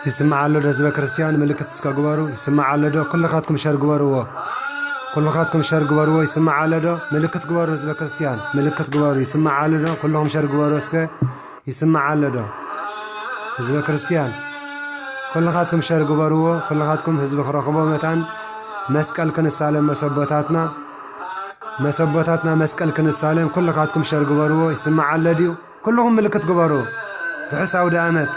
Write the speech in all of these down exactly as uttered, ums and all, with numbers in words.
ይስማዕ ኣሎ ዶ ህዝበ ክርስቲያን? ምልክት እስከ ግበሩ። ይስማዕ ኣሎ ዶ? ኩልኻትኩም ሸር ግበርዎ። ኩልኻትኩም ሸር ግበርዎ። ይስማዕ ኣሎ ዶ? ምልክት ግበሩ ህዝበ ክርስቲያን። ምልክት ግበሩ። ይስማዕ ኣሎ ዶ? ኩልኹም ሸር ግበሩ እስከ። ይስማዕ ኣሎ ዶ? ህዝበ ክርስቲያን ኩልኻትኩም ሸር ግበርዎ። ኩልኻትኩም ህዝቢ ክረኽቦ መታን መስቀል ክንሳለም መሰቦታትና። መሰቦታትና መስቀል ክንሳለም ኩልኻትኩም ሸር ግበርዎ። ይስማዕ ኣሎ ድዩ? ኩልኹም ምልክት ግበሩ። ርሑስ ኣውደ ኣመት።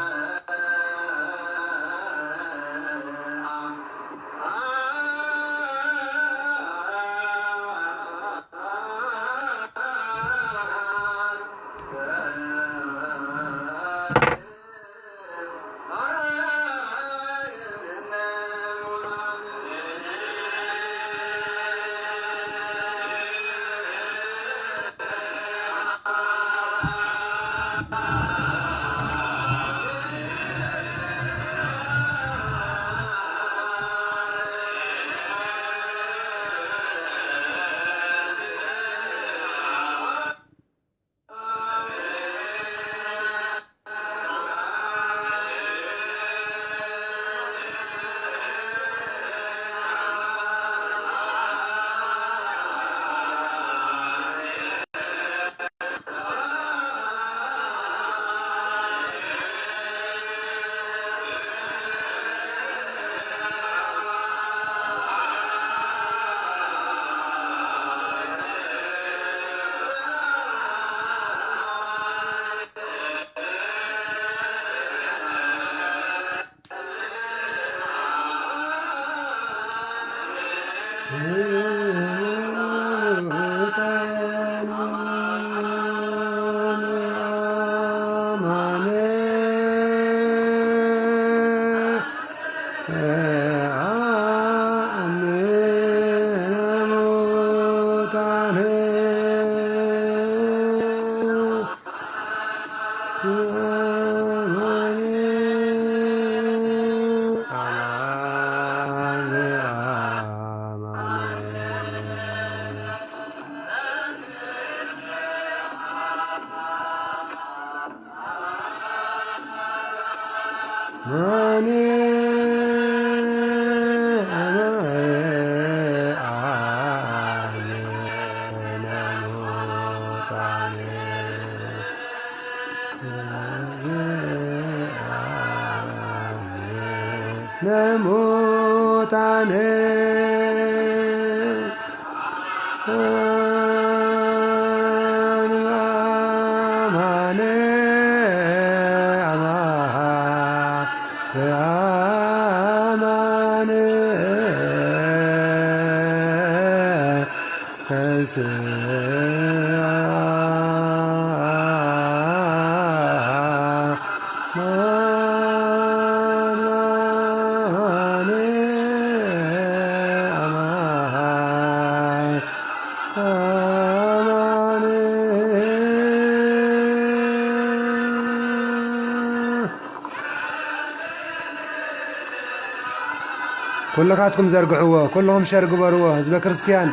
ኩልኻትኩም ዘርግሕዎ፣ ኩልኹም ሸር ግበርዎ፣ ህዝበ ክርስትያን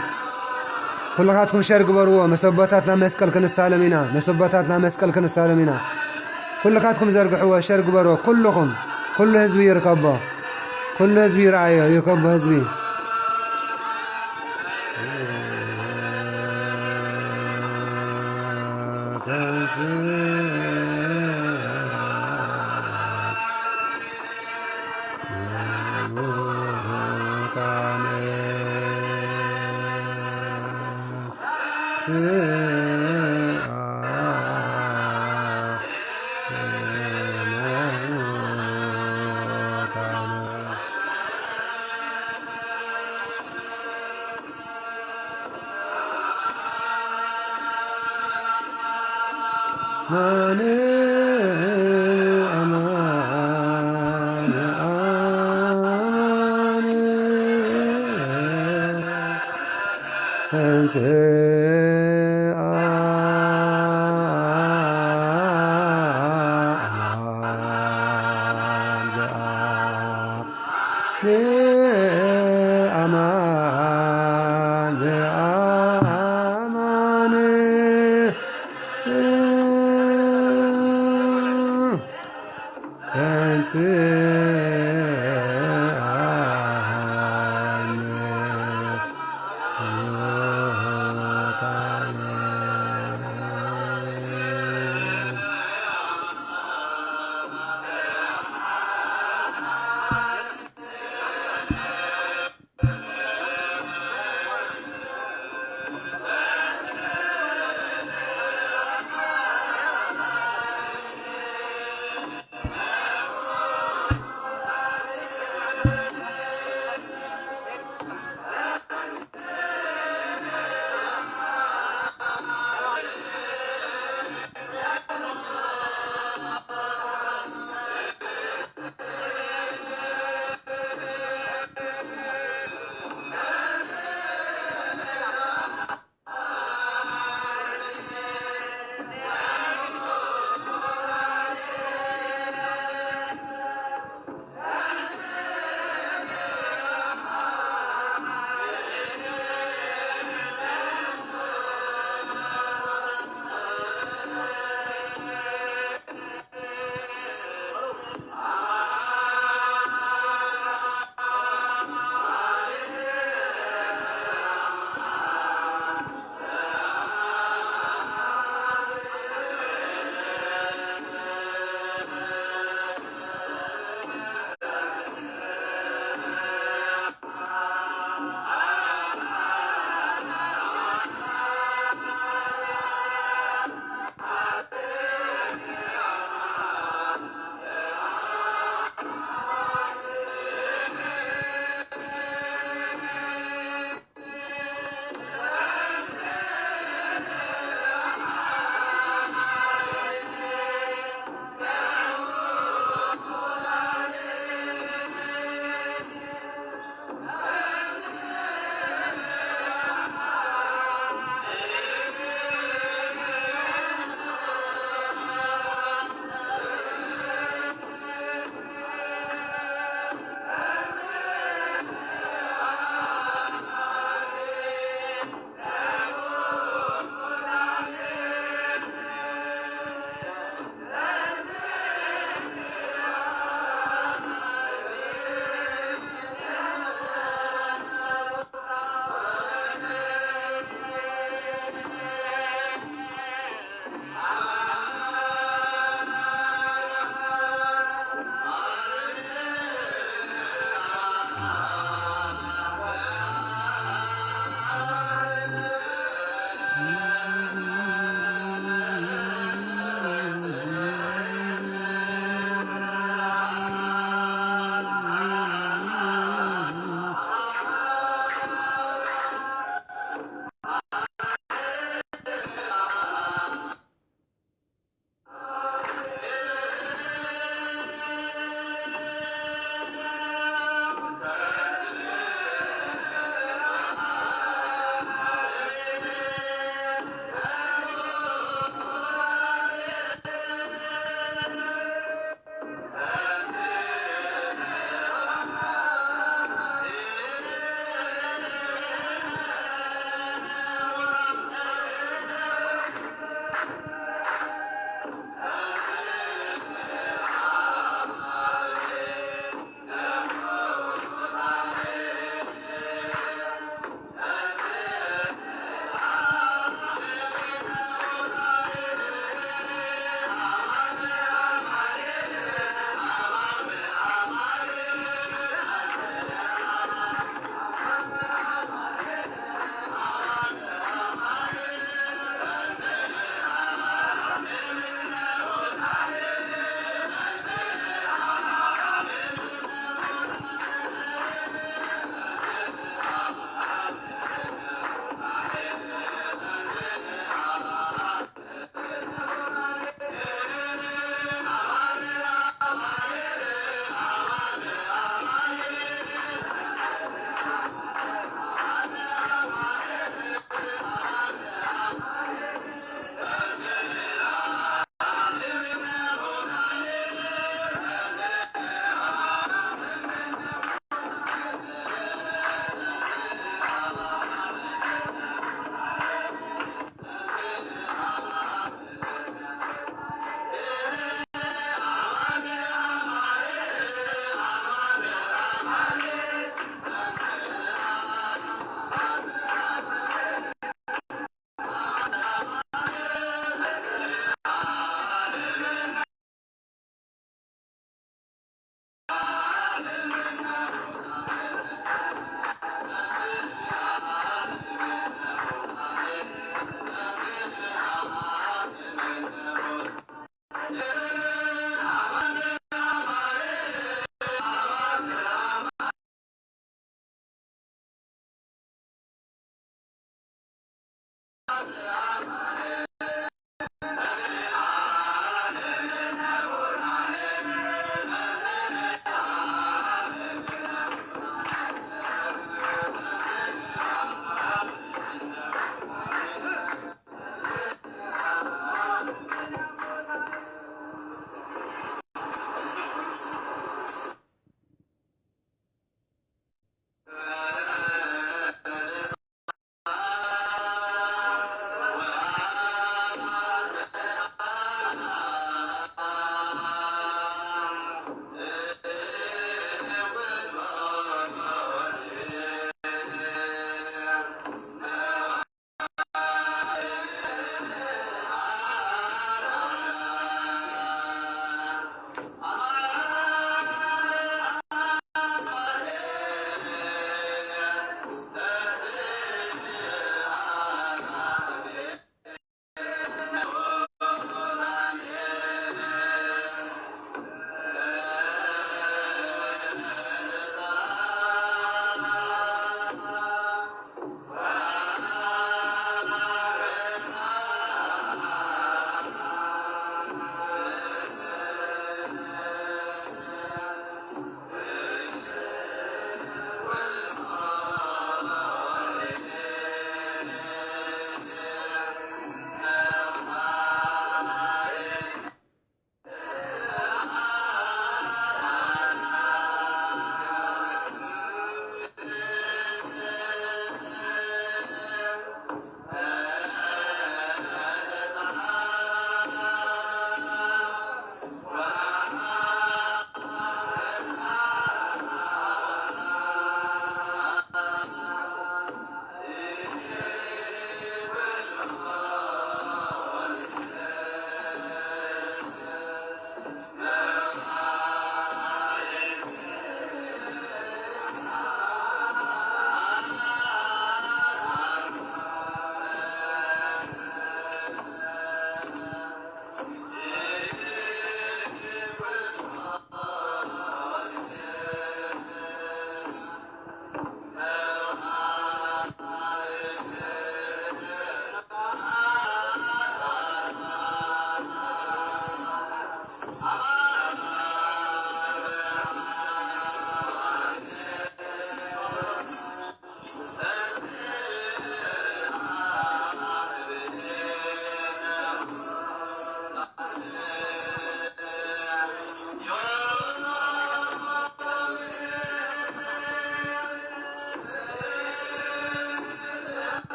ኩልኻትኩም ሸር ግበርዎ። መሰቦታትና መስቀል ክንሳለም ኢና፣ መሰቦታትና መስቀል ክንሳለም ኢና። ኩልኻትኩም ዘርግሕዎ፣ ሸር ግበርዎ፣ ኩልኹም፣ ኩሉ ህዝቢ ይርከቦ፣ ኩሉ ህዝቢ ይርኣዮ፣ ይርከቦ ህዝቢ።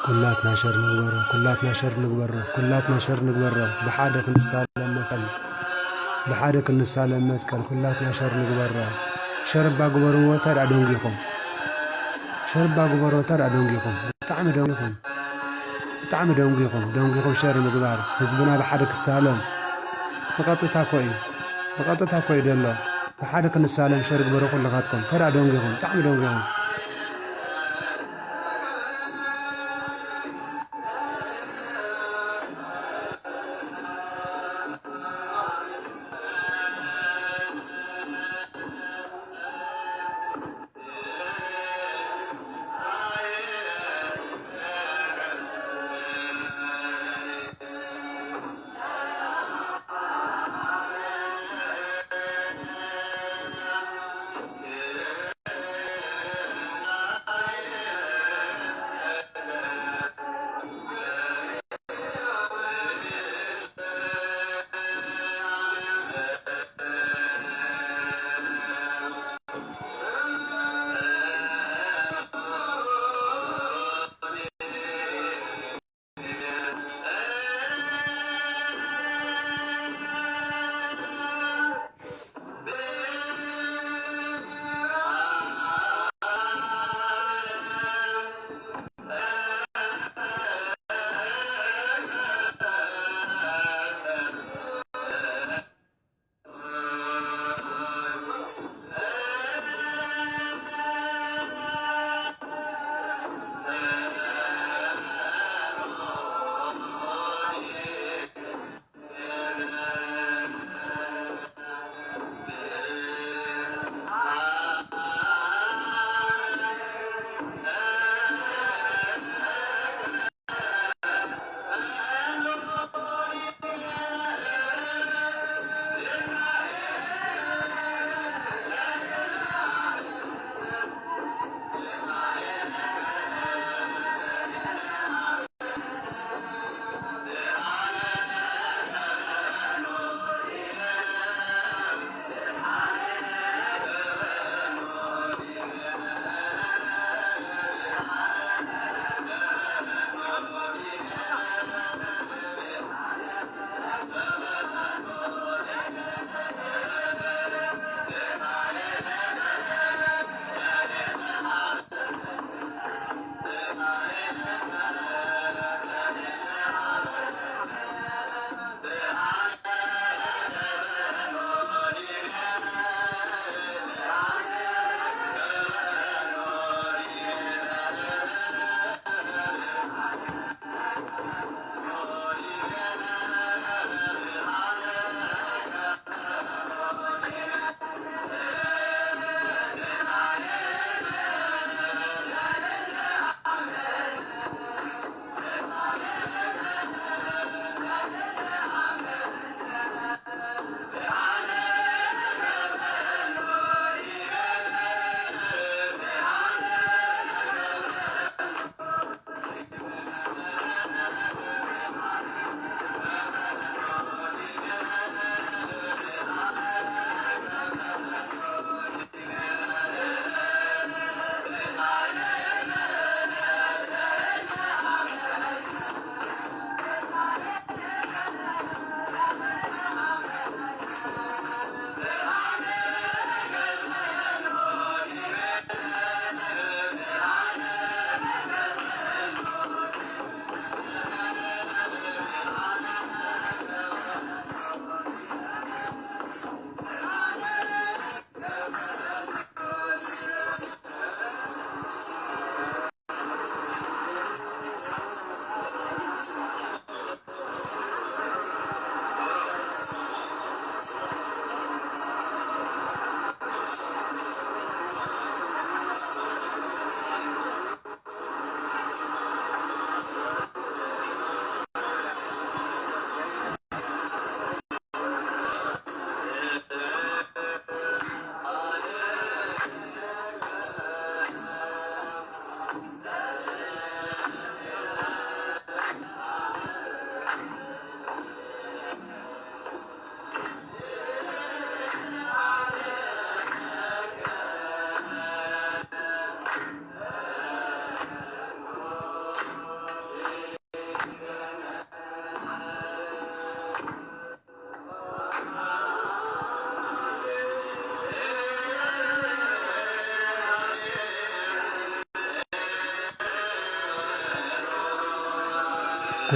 ኩላትና ሸር ንግበሮ፣ ኩላትና ሸር ንግበሮ፣ ኩላትና ሸር ንግበሮ። ብሓደ ክንሳለም መስቀል፣ ብሓደ ክንሳለም መስቀል፣ ኩላትና ሸር ንግበሮ። ሸር እባ ግበርዎ፣ ታይ ደንጊኹም? ሸር እባ ግበርዎ፣ ታይ ደንጊኹም? ብጣዕሚ ደንጊኹም፣ ብጣዕሚ ደንጊኹም፣ ደንጊኹም ሸር ምግባር። ህዝብና ብሓደ ክሳለም። ብቐጥታ እኮ እዩ፣ ብቐጥታ እኮ እዩ ደሎ። ብሓደ ክንሳለም ሸር ግበሩ ኩልኻትኩም። ታይ ደንጊኹም፣ ብጣዕሚ ደንጊኹም።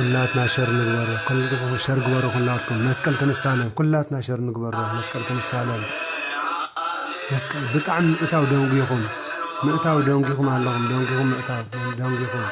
ኩላትና ሸር ንግበሮ፣ ኩላትና ሸር ግበሮ፣ ኩላትኩም መስቀል ክንሳለም፣ ኩላትና ሸር ንግበሮ፣ መስቀል ክንሳለም። መስቀል ብጣዕሚ ምእታው ደንጊኹም፣ ምእታው ደንጊኹም ኣለኹም፣ ደንጊኹም ምእታው፣ ደንጊኹም።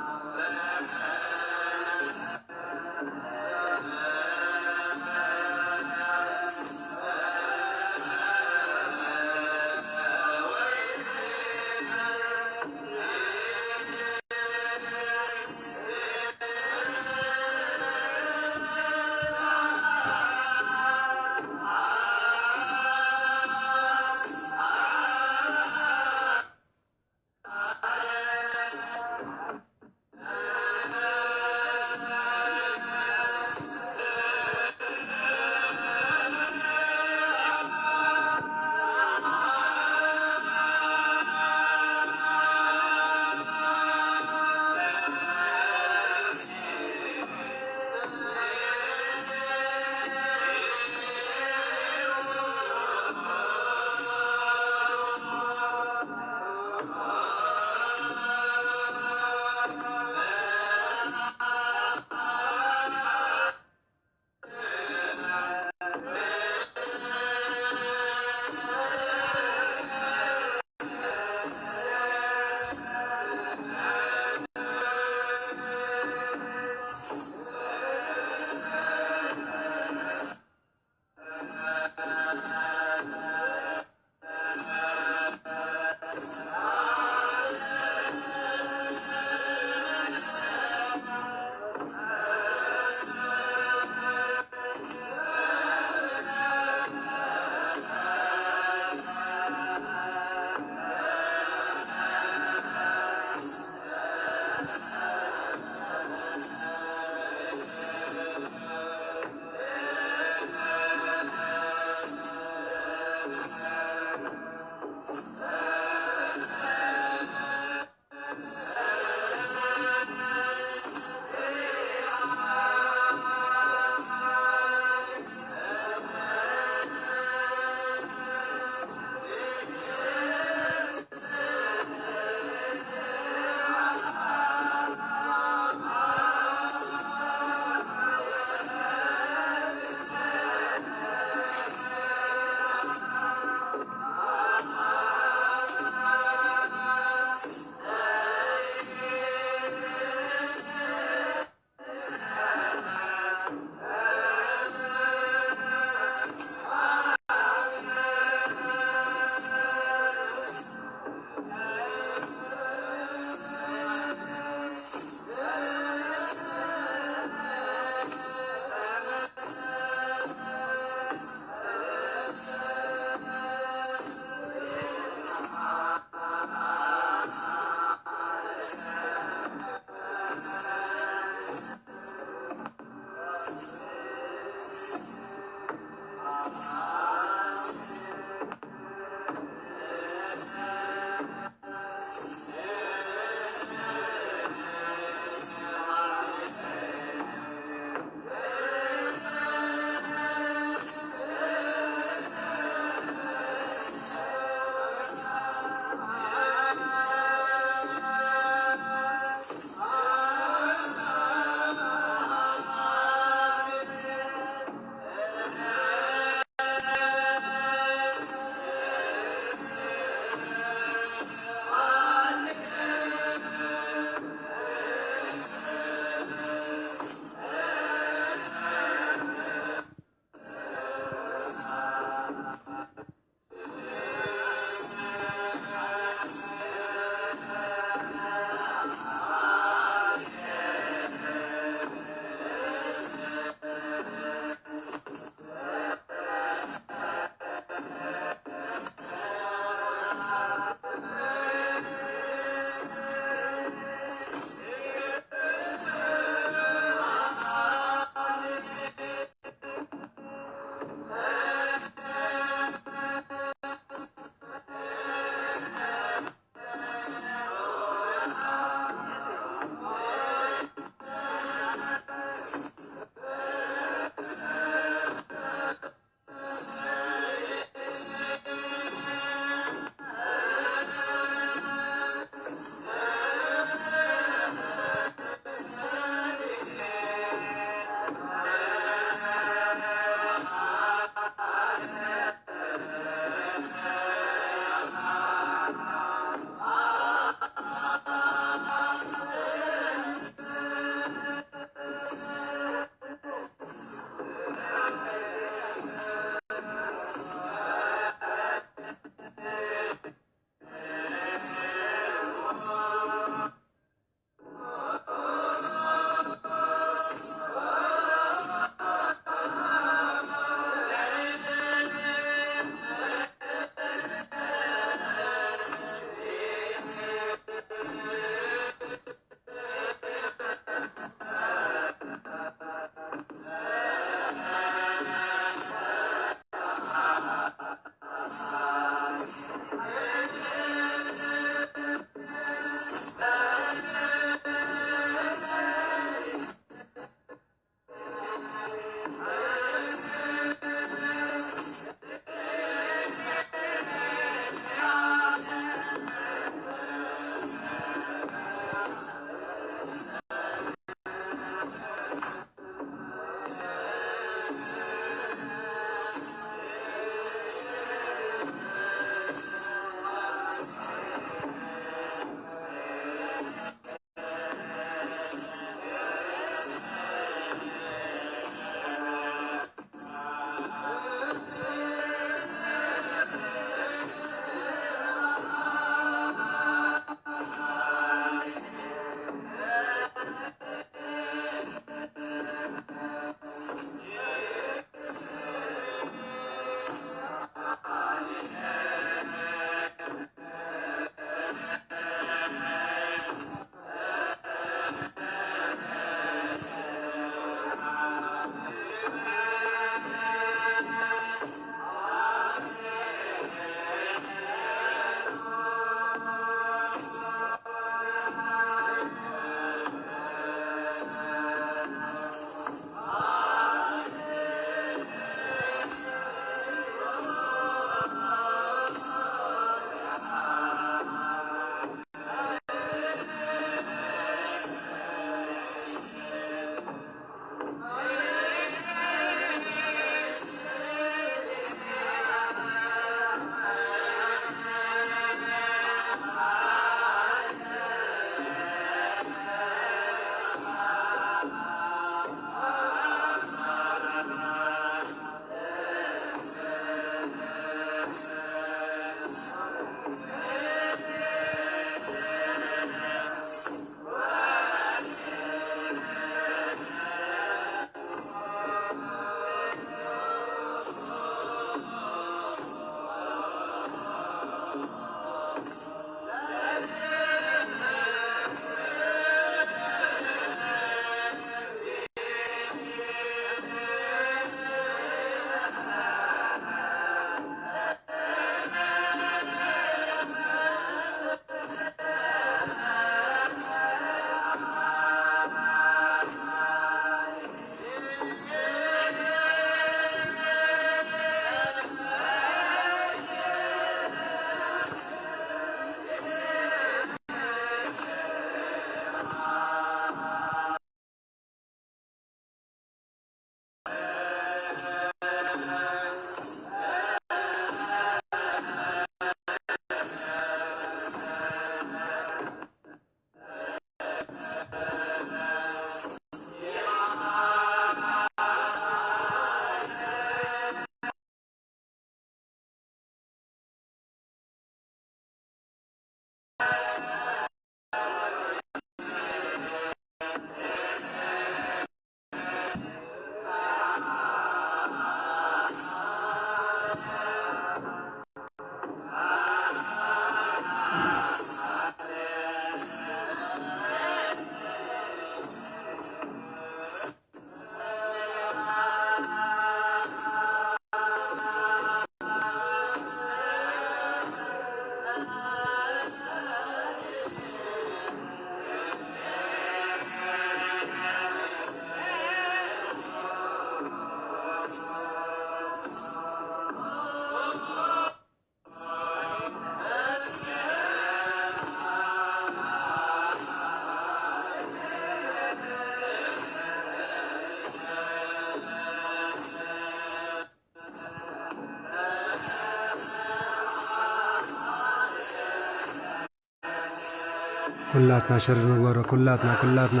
ኩላትና ሸር ንግበሮ፣ ኩላትና፣ ኩላትና።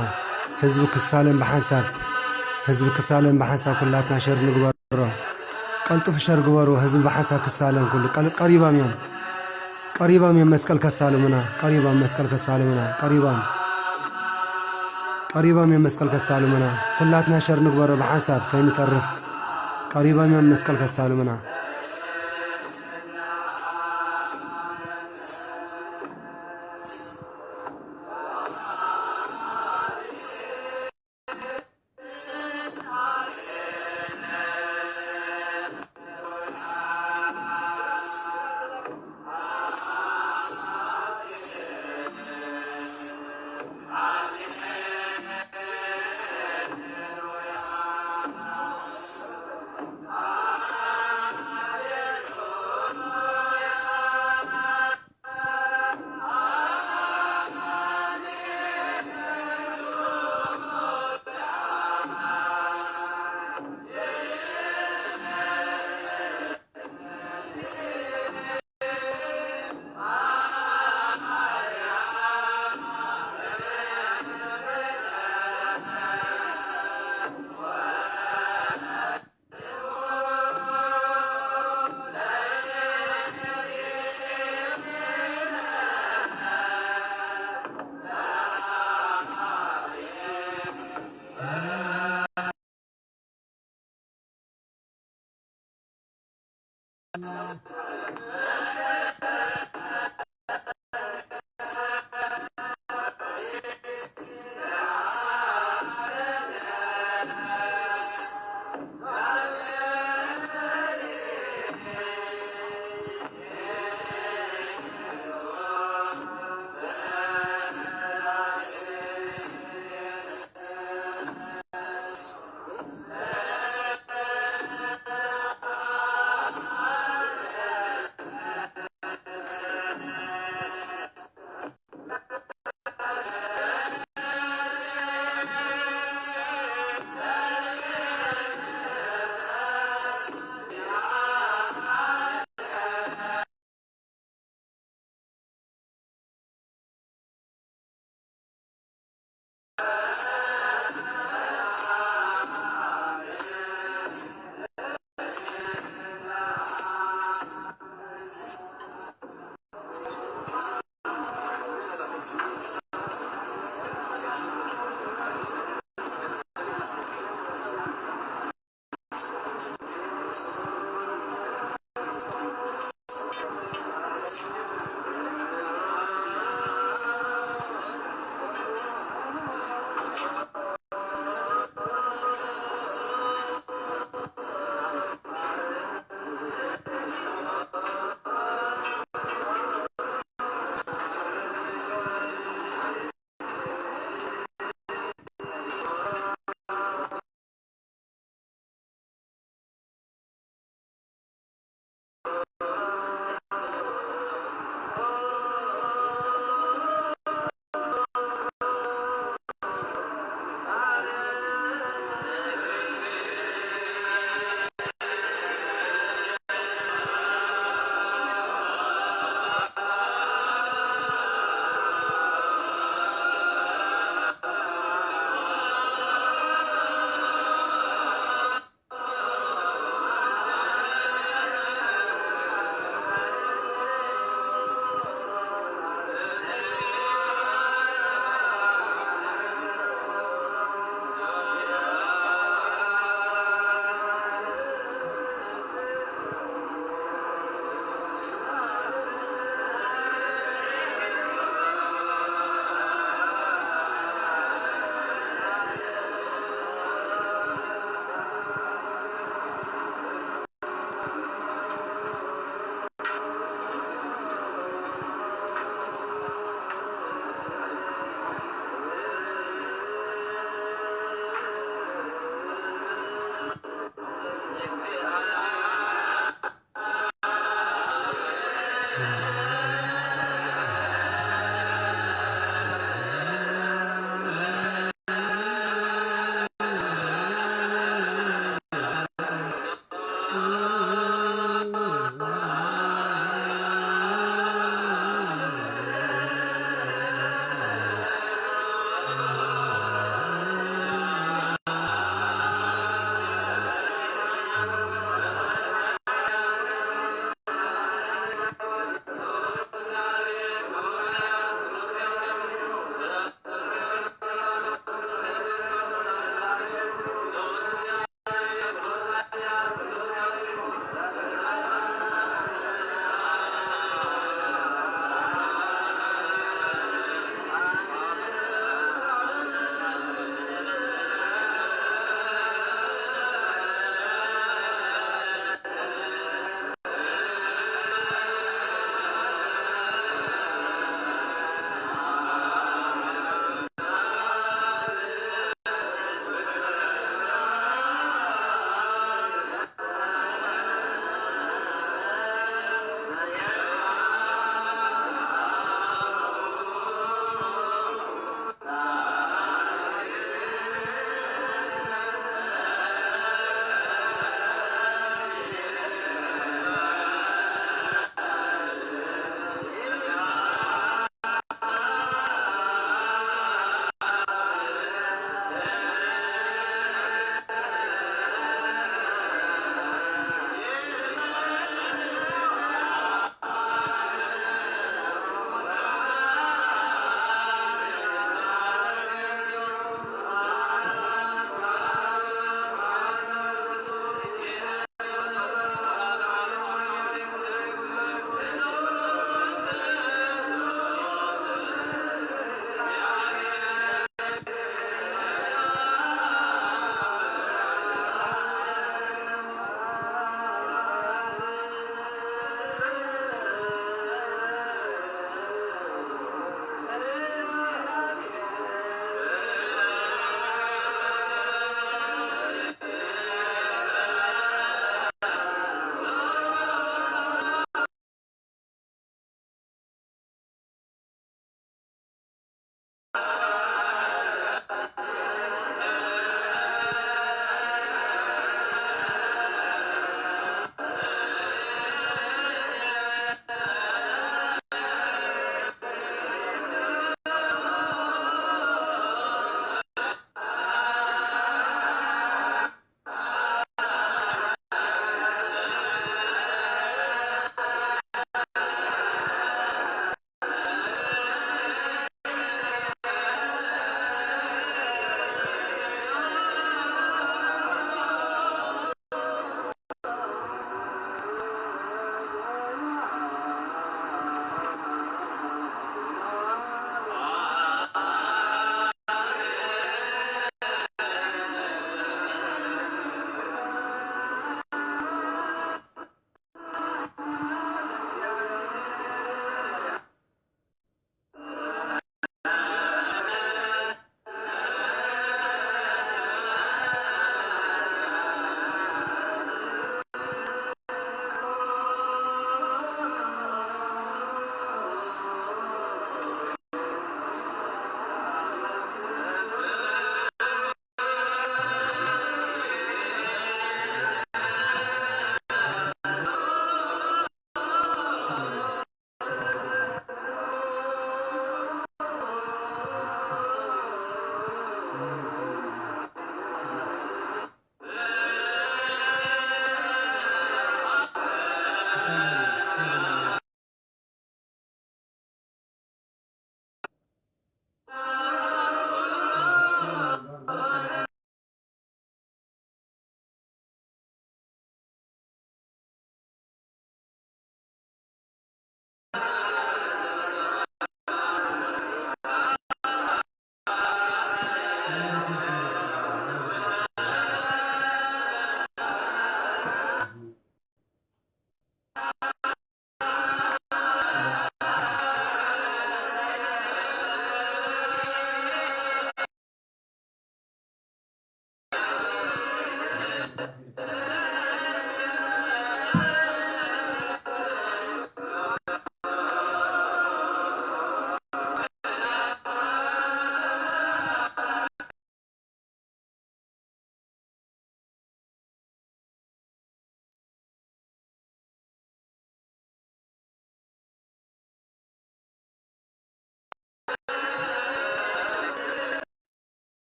ህዝብ ክሳለም በሐንሳብ፣ ህዝብ ክሳለም በሐንሳብ፣ ኩላትና ሸር ንግበሮ። ቀልጥፍ ሸር ግበሩ፣ ህዝብ በሐንሳብ ክሳለም ኩሉ። ቀል-፣ ቀሪባም የም፣ ቀሪባም የም መስቀል ከሳለሙና፣ ቀሪባም መስቀል ከሳለሙና፣ ቀሪባም፣ ቀሪባም የም መስቀል ከሳለሙና። ኩላትና ሸር ንግበሮ በሐንሳብ ከይንተርፍ። ቀሪባም የም መስቀል ከሳለሙና።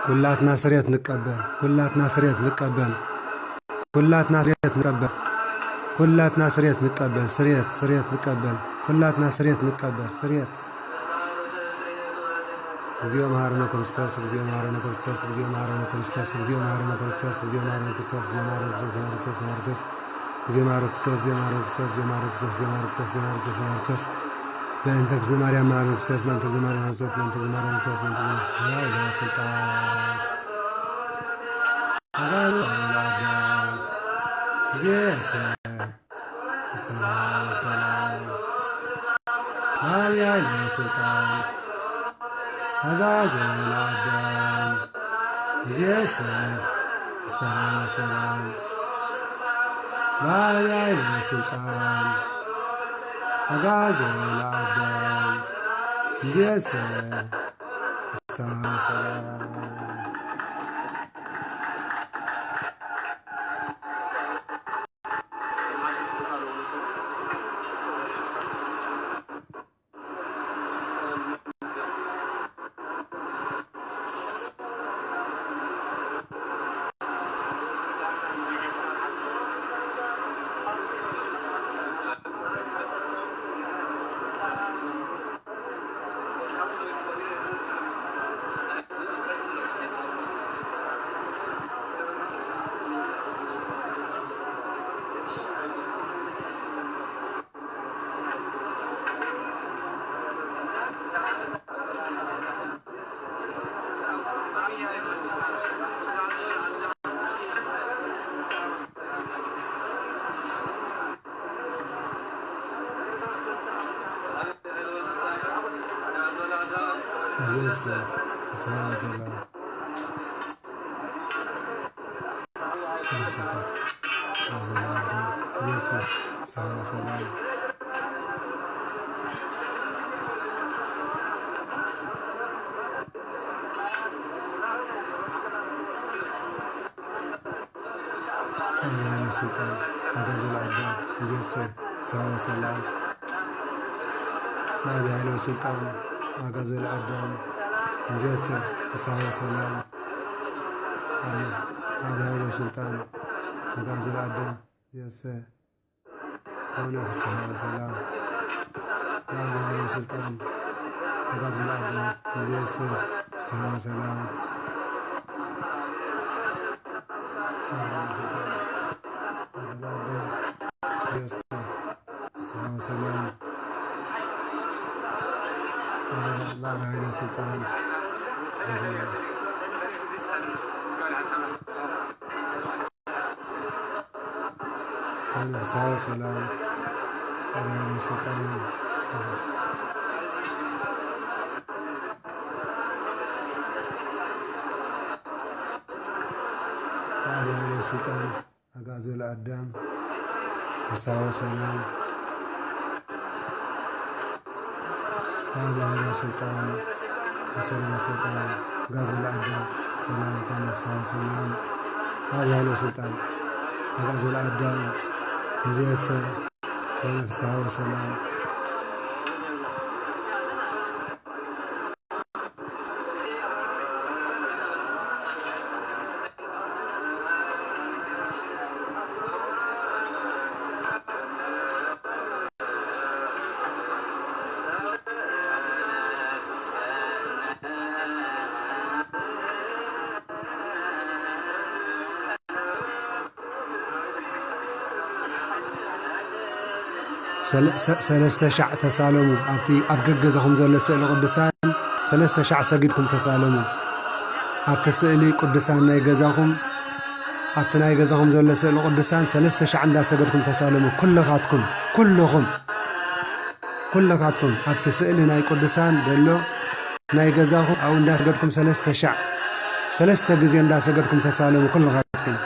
ኩላትና ስሬት ንቀበል፣ ኩላትና ስሬት ንቀበል፣ ኩላትና ስሬት ንቀበል፣ ኩላትና ስሬት ንቀበል፣ ስሬት፣ ስሬት ንቀበል፣ ኩላትና ስሬት ንቀበል፣ ስሬት። እግዚኦ መሐረነ ክርስቶስ፣ እግዚኦ መሐረነ ክርስቶስ፣ እግዚኦ መሐረነ ክርስቶስ፣ እግዚኦ መሐረነ ክርስቶስ፣ እግዚኦ መሐረነ ክርስቶስ፣ እግዚኦ መሐረነ ክርስቶስ፣ መሐረነ ክርስቶስ፣ መሐረነ ክርስቶስ። እግዚኦ መሐረነ ክርስቶስ፣ እግዚኦ መሐረነ ክርስቶስ፣ እግዚኦ መሐረነ ክርስቶስ፣ እግዚኦ መሐረነ ክርስቶስ፣ እግዚኦ መሐረነ ክርስቶስ። በእንተ እግዝእትነ ማርያም መሐረነ ክርስቶስ፣ በእንተ እግዝእትነ ማርያም መሐረነ ክርስቶስ፣ በእንተ እግዝእትነ ማርያም መሐረነ ክርስቶስ፣ በእንተ እግዝእትነ ማርያም መሐረነ ክርስቶስ። አጋዞ ለአዳም እምይእዜሰ ፍስሐ ወሰላም። በአብይ ኃይል ወስልጣን አግዓዞ ለአዳም እምይእዜሰ ፍስሐ ወሰላም። በአብይ ኃይል ወስልጣን አግዓዞ ለአዳም እምይእዜሰ ፍስሐ ወሰላም። እምይእዜሰ ፍስሐ ወሰላም። እምይእዜሰ ፍስሐ ወሰላም። በአብይ ኃይል ወስልጣን አግዓዞ ለአዳም እምይእዜሰ ፍስሐ ወሰላም። በአብይ ኃይል ወስልጣን አግዓዞ ለአዳም እምይእዜሰ ፍስሐ ወሰላም። በአብይ ኃይል ወስልጣን አግዓዞ ለአዳም እምይእዜሰ ኮነ ፍስሐ ወሰላም። በአብይ ኃይል ወስልጣን አግዓዞ ለአዳም እምይእዜሰ ፍስሐ ወሰላም። እምይእዜሰ ፍስሐ ወሰላም። በአብይ ኃይል ወስልጣን ኮነ ፍስሐ ወሰላም። በአብይ ኃይል ወስልጣን፣ በአብይ ኃይል ወስልጣን አግዓዞ ለአዳም ፍስሐ ወሰላም። በአብይ ኃይል ወስልጣን፣ በአብይ ኃይል ወስልጣን አግዓዞ ለአዳም ሰላም ኮነ ፍስሐ ወሰላም። በአብይ ኃይል ወስልጣን አግዓዞ ለአዳም እምይእዜሰ ኮነ ፍስሐ ወሰላም። ሰለ-፣ ሰ-፣ ሰለስተ ሻዕ ተሳለሙ። ኣብቲ ኣብ ገገዛኹም ዘሎ ስእሊ ቅዱሳን ሰለስተ ሻዕ ሰጊድኩም ተሳለሙ። ኣብቲ ስእሊ ቅዱሳን ናይ ገዛኹም፣ ኣብቲ ናይ ገዛኹም ዘሎ ስእሊ ቅዱሳን ሰለስተ ሻዕ እንዳሰገድኩም ተሳለሙ። ኩልኻትኩም፣ ኩልኹም፣ ኩልኻትኩም ኣብቲ ስእሊ ናይ ቅዱሳን ዘሎ ናይ ገዛኹም ኣብኡ እንዳሰገድኩም ሰለስተ ሻዕ፣ ሰለስተ ግዜ እንዳሰገድኩም ተሳለሙ ኩልኻትኩም።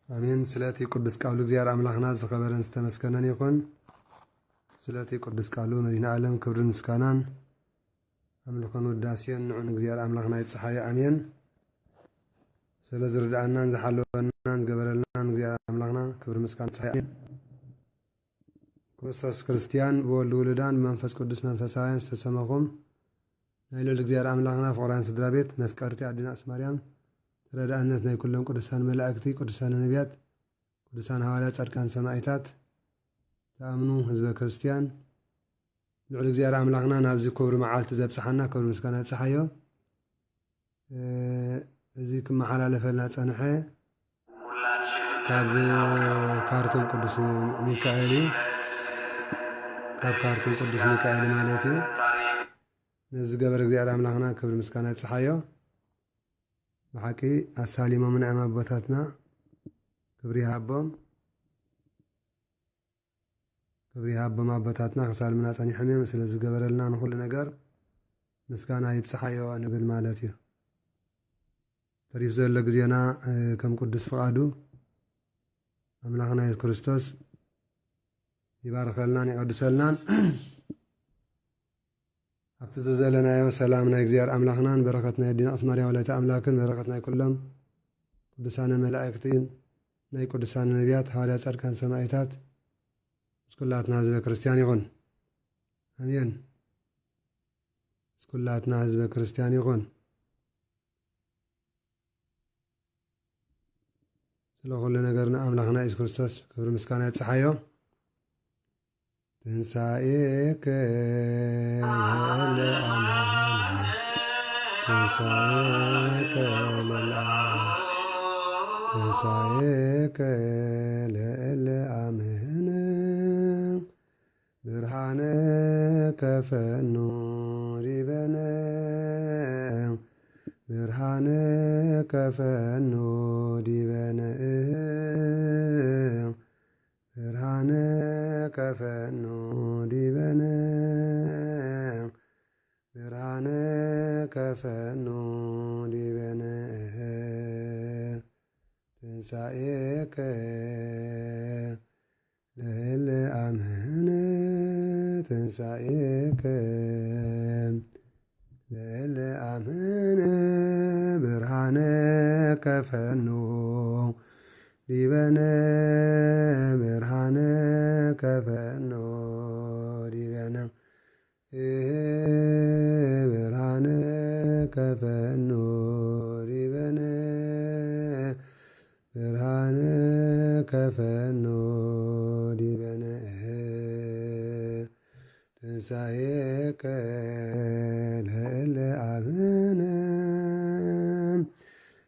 ኣሜን። ስለቲ ቅዱስ ቃሉ እግዚኣብሔር ኣምላኽና ዝኸበረን ዝተመስገነን ይኹን። ስለቲ ቅዱስ ቃሉ መድኃኔ ዓለም ክብርን ምስጋናን ኣምልኾን ውዳሴን ንዑ ንእግዚኣብሔር ኣምላኽና ይብጽሓዮ። ኣሜን። ስለ ዝርድኣናን ዝሓለወናን ዝገበረልናን እግዚኣብሔር ኣምላኽና ክብሪ ምስጋና ይብጽሓዮ። ኣሜን። ክርስቶስ ክርስቲያን ብወልድ ውሉዳን ብመንፈስ ቅዱስ መንፈሳውያን ዝተሰመኹም ናይ ልዑል እግዚኣብሔር ኣምላኽና ፍቑራን ስድራ ቤት መፍቀርቲ ኣዴና ኣስማርያም ተረዳእነት ናይ ኩሎም ቅዱሳን መላእክቲ፣ ቅዱሳን ነቢያት፣ ቅዱሳን ሃዋርያት፣ ጻድቃን፣ ሰማእታት፣ ተኣምኑ ህዝበ ክርስቲያን፣ ልዑል እግዚኣብሔር ኣምላኽና ናብዚ ክቡር መዓልቲ ዘብጽሓና ክብሪ ምስጋና ይብጽሓዮ። እ፣ እዚ ክመሓላለፈልና ጸንሐ ካብ ካርቱም ቅዱስ ሚካኤል እዩ። ካብ ካርቱም ቅዱስ ሚካኤል ማለት እዩ። ነዚ ዝገበረ እግዚኣብሔር ኣምላኽና ክብሪ ምስጋና ይብጽሓዮ። ብሓቂ ኣሳሊሞምና እዮም ኣቦታትና፣ ክብሪ ይሃቦም። ክብሪ ይሃቦም ኣቦታትና፣ ክሳልሙና ጸኒሖም እዮም። ስለ ዝገበረልና ንኹሉ ነገር ምስጋና ይብጽሓዮ ንብል ማለት እዩ። ተሪፍ ዘሎ ግዜና፣ እ፣ ከም ቅዱስ ፍቓዱ ኣምላኽና የሱስ ክርስቶስ ይባርከልናን ይቐድሰልናን። ኣብቲ ዘዘለናዮ ሰላም ናይ እግዚኣብሔር ኣምላኽናን በረኸት ናይ ኣዴና ቅድስት ማርያም ወላዲተ ኣምላኽን በረኸት ናይ ኩሎም ቅዱሳነ መላእክትን ናይ ቅዱሳነ ነቢያት፣ ሃዋርያት፣ ጻድቃን፣ ሰማእታት ምስ ኩላትና ህዝበ ክርስቲያን ይኹን። ኣሜን። ምስ ኩላትና ህዝበ ክርስቲያን ይኹን። ስለ ኩሉ ነገር ንኣምላኽና የሱስ ክርስቶስ ክብሪ ምስጋና ይብጽሓዮ። ትንሳኤከ ለዓለመ ዓለም፣ ትንሳኤከ ለዓለመ ዓለም፣ ትንሳኤከ ለዓለመ ዓለም። ብርሃነከ ፈኑ ዲበነ፣ ብርሃነከ ፈኑ ዲበነ፣ ብርሃነከ ፈኑ ዲበነ፣ ብርሃነከ ፈኑ ዲበነ። ትንሳኤከ ለእለ አምነ፣ ትንሳኤከ ለእለ አምነ፣ ብርሃነከ ፈኑ ዲበነ፣ ብርሃነከ ፈኑ ዲበነ። ብርሃነከ ፈኑ ዲበነ፣ ብርሃነከ ፈኑ ዲበነ። ትንሳኤከ ለእለ አምነ፣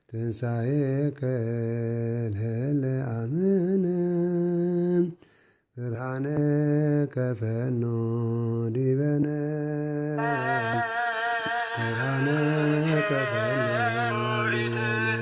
ትንሳኤከ ለእለ አምነ። ብርሃነከ ፈኑ ዲበነ፣ ብርሃነከ ፈኑ ዲበነ።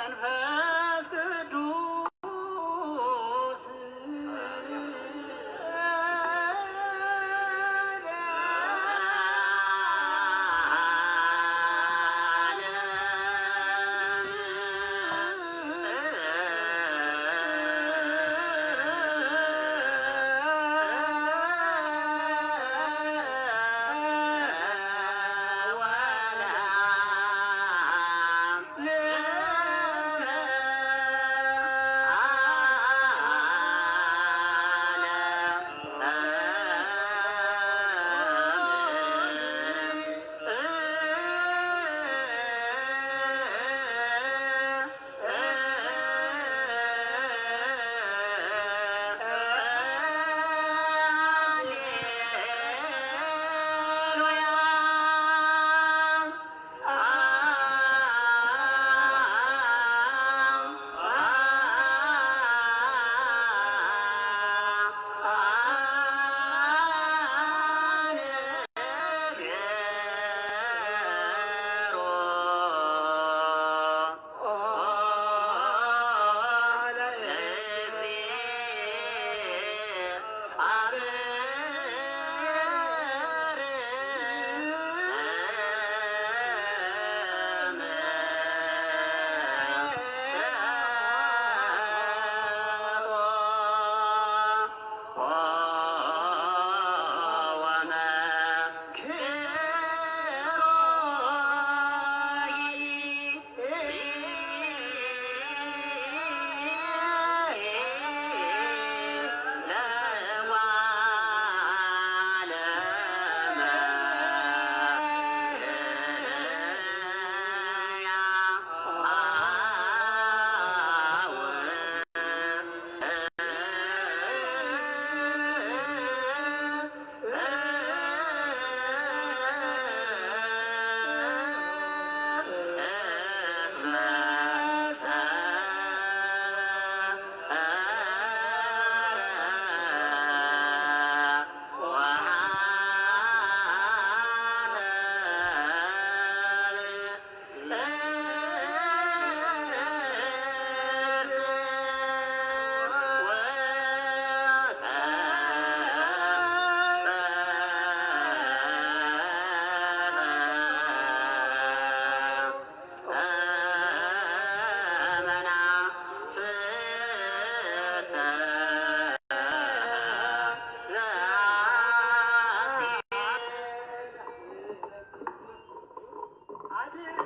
መንፈስ ቅዱስ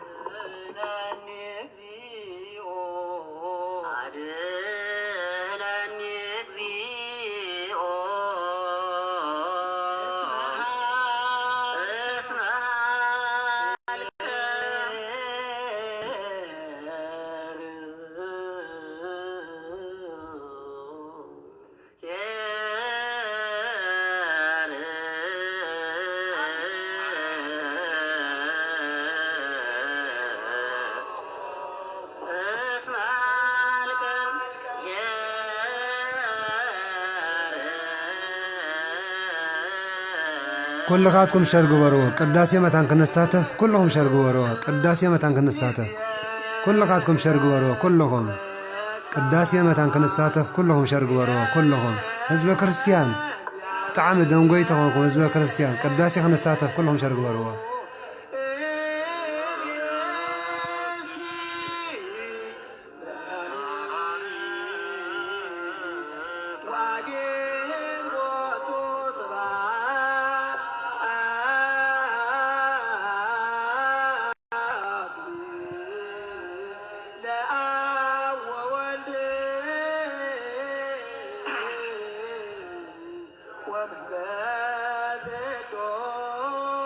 አድነኒ እግዚኦ፣ አድነኒ እግዚኦ፣ እስመ ኃልከ ኩልኻትኩም ሸር ግበርዎ፣ ቅዳሴ መታን ክንሳተፍ ኩልኹም ሸር ግበርዎ፣ ቅዳሴ መታን ክንሳተፍ። ኩልኻትኩም ሸር ግበርዎ፣ ኩልኹም። ቅዳሴ መታን ክንሳተፍ ኩልኹም ሸር ግበርዎ፣ ኩልኹም። ህዝበ ክርስቲያን፣ ብጣዕሚ ደንጎይ ተኾንኩም ህዝበ ክርስቲያን፣ ቅዳሴ ክንሳተፍ ኩልኹም ሸር ግበርዎ። ለአብ ወወልድ ወመንፈስ ቅዱስ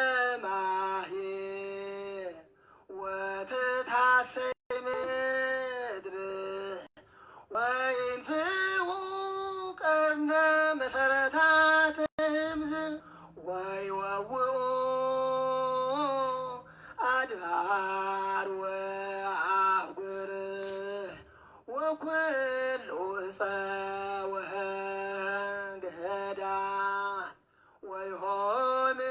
ሰማይ ወትትሐሰይ ምድር ወይንፍሑ ቀርነ መሰረታት እምዝ ወይወውኡ አድባር ወአህጉር ወኩሉ እፀ ወገዳ ወይሆምሰ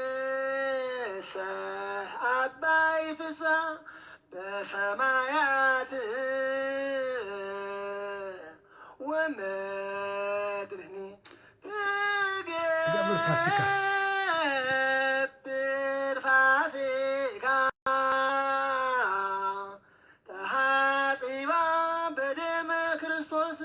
አባይ ፍሳ በሰማያት ወምድርኒ ትገብር ፋሲካ። ትገብር ፋሲካ ተሐጺባ በደመ ክርስቶስ።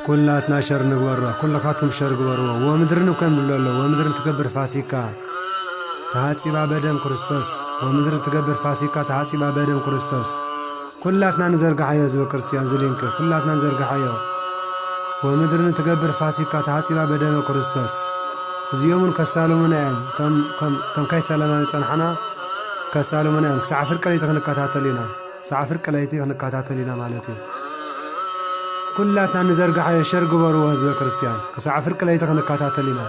ኩላትና ሸር ንግበሮ፣ ኩልኻትኩም ሸር ግበርዎ። ወምድርን እኮ እንብሎ ኣሎ፣ ወምድርን ትገብር ፋሲካ ተሃጺባ በደም ክርስቶስ፣ ወምድርን ትገብር ፋሲካ ተሃጺባ በደም ክርስቶስ። ኩላትና ንዘርግሓዮ ህዝበ ክርስቲያን፣ እዚ ሊንክ ኩላትና ንዘርግሓዮ። ወምድርን ትገብር ፋሲካ ተሃጺባ በደመ ክርስቶስ። እዚኦምን ከሳልሙና እዮም፣ ከም፣ ከም፣ ከም ካይ ሰላማ ዝጸንሓና ከሳልሙና እዮም። ክሳዕ ፍርቂ ለይቲ ክንከታተል ኢና። ክሳዕ ፍርቂ ለይቲ ክንከታተል ኢና ማለት እዩ። ኩላትና ንዘርግሓዮ፣ ሸር ግበርዎ ህዝበ ክርስቲያን። ክሳዕ ፍርቂ ለይቲ ክንከታተል ኢና።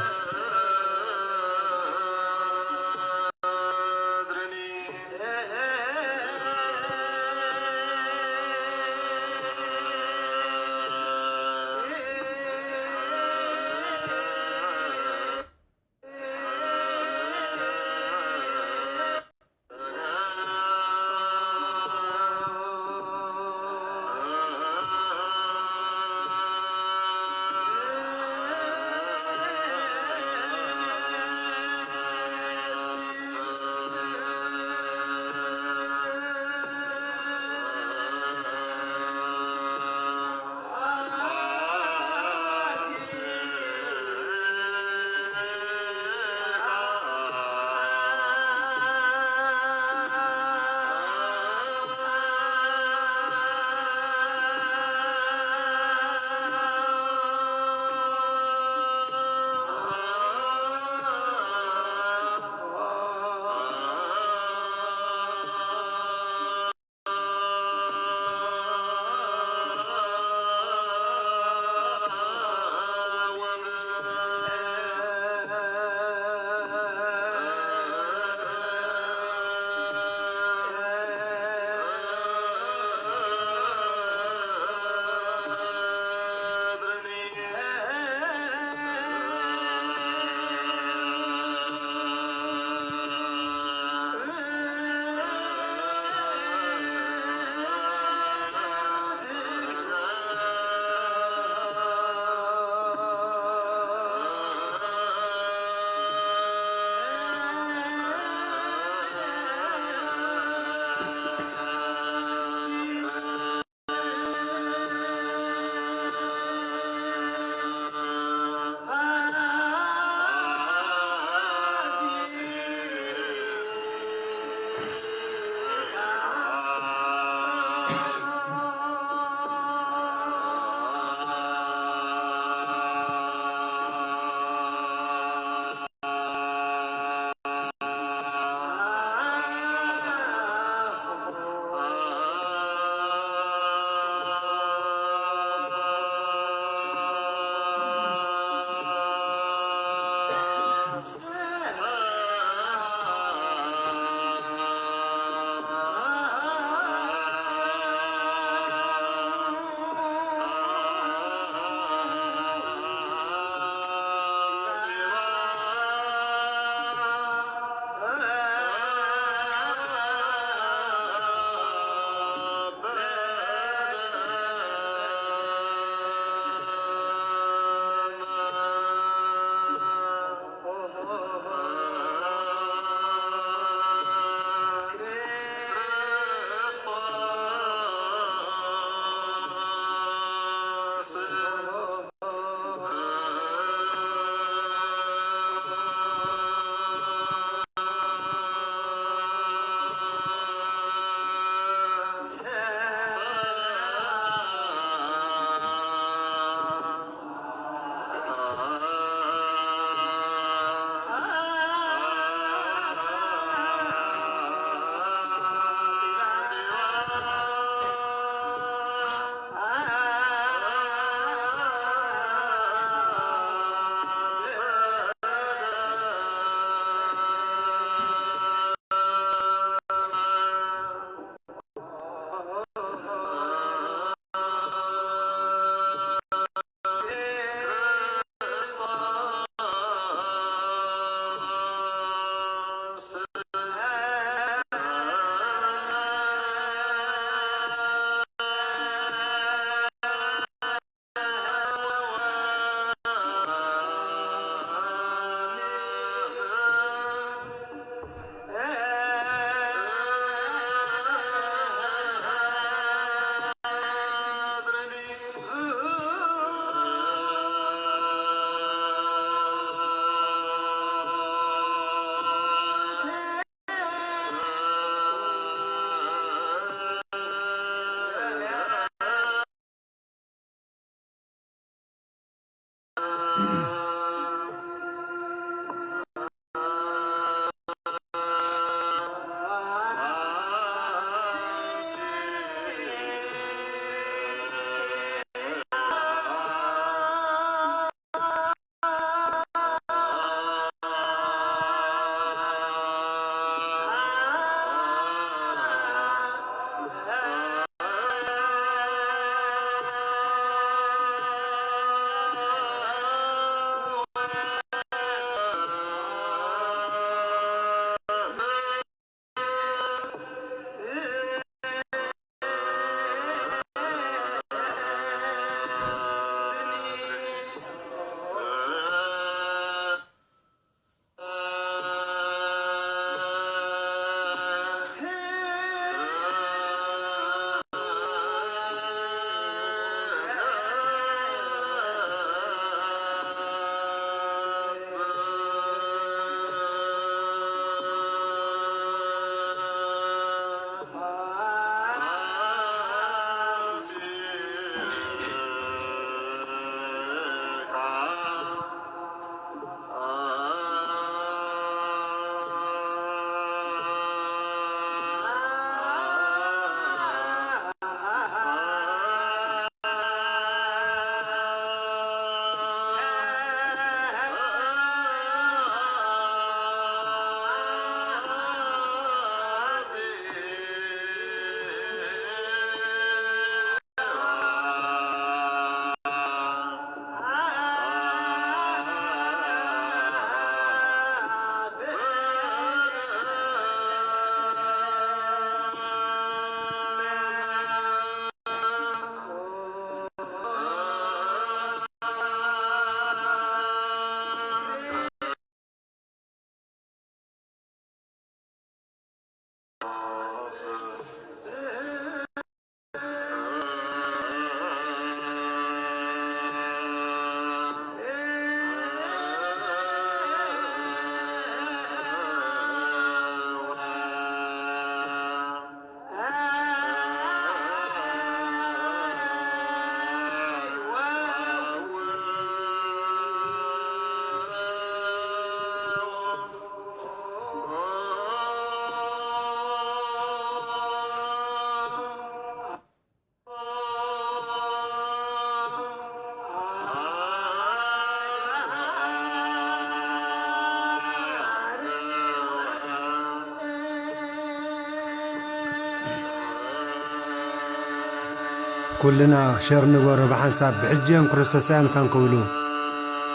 ኩልና ሸር ንግበሮ ብሐንሳብ፣ ብሕጂ እዮም ክርስቶስ ትንሳኤ መታን ክብሉ።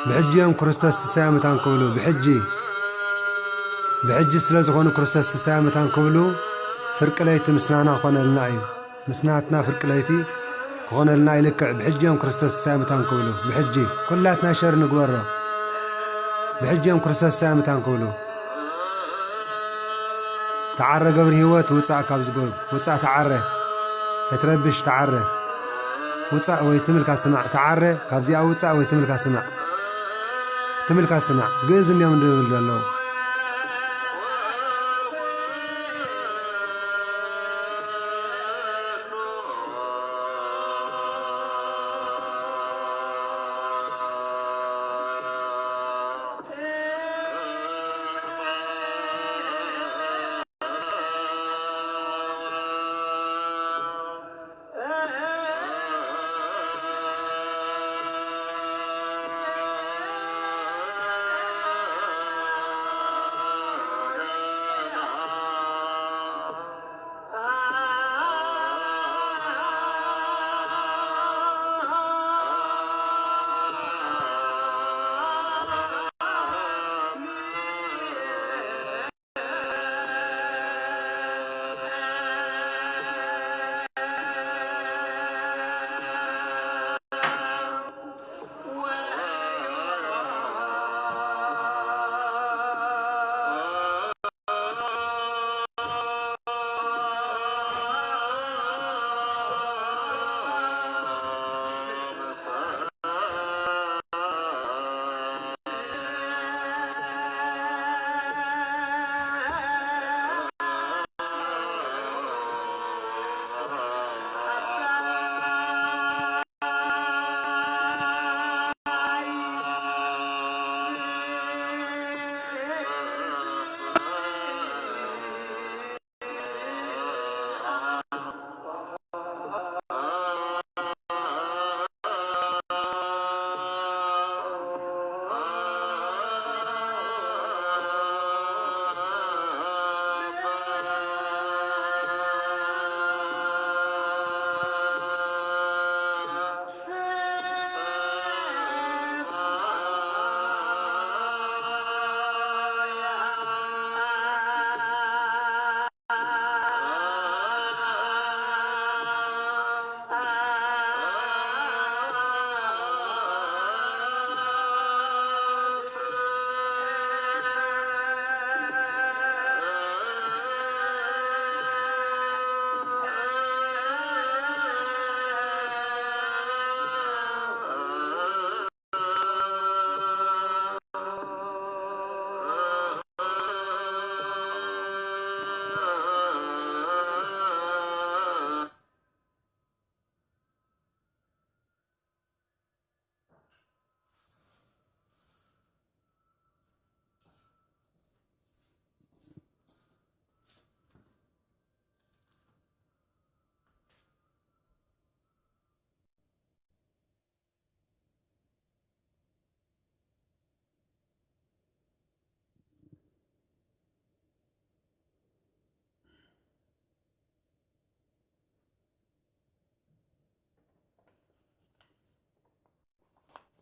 ብሕጂ እዮም ክርስቶስ ትንሳኤ መታን ክብሉ። ብሕጂ፣ ብሕጂ ስለዝኾኑ ክርስቶስ ትንሳኤ መታን ክብሉ፣ ፍርቂ ለይቲ ምስናና ክኾነልና እዩ። ምስናትና ፍርቂ ለይቲ ክኾነልና ይልክዕ፣ ብሕጂ እዮም ክርስቶስ ትንሳኤ መታን ክብሉ። ብሕጂ ኩላትና ሸር ንግበሮ። ብሕጂ እዮም ክርስቶስ ትንሳኤ መታን ክብሉ። ተዓረ ገብረ ህይወት፣ ውጻእ ካብዚ ጎብ፣ ውጻእ ተዓረ። እትረብሽ ተዓረ። ውጻእ ወይ ትምልካ ስማዕ፣ ተዓረ፣ ካብዚኣ ውጻእ ወይ ትምልካ ስማዕ። ትምልካ ስማዕ፣ ግእዝ እንድዮም ዝብሉ ዘለዉ።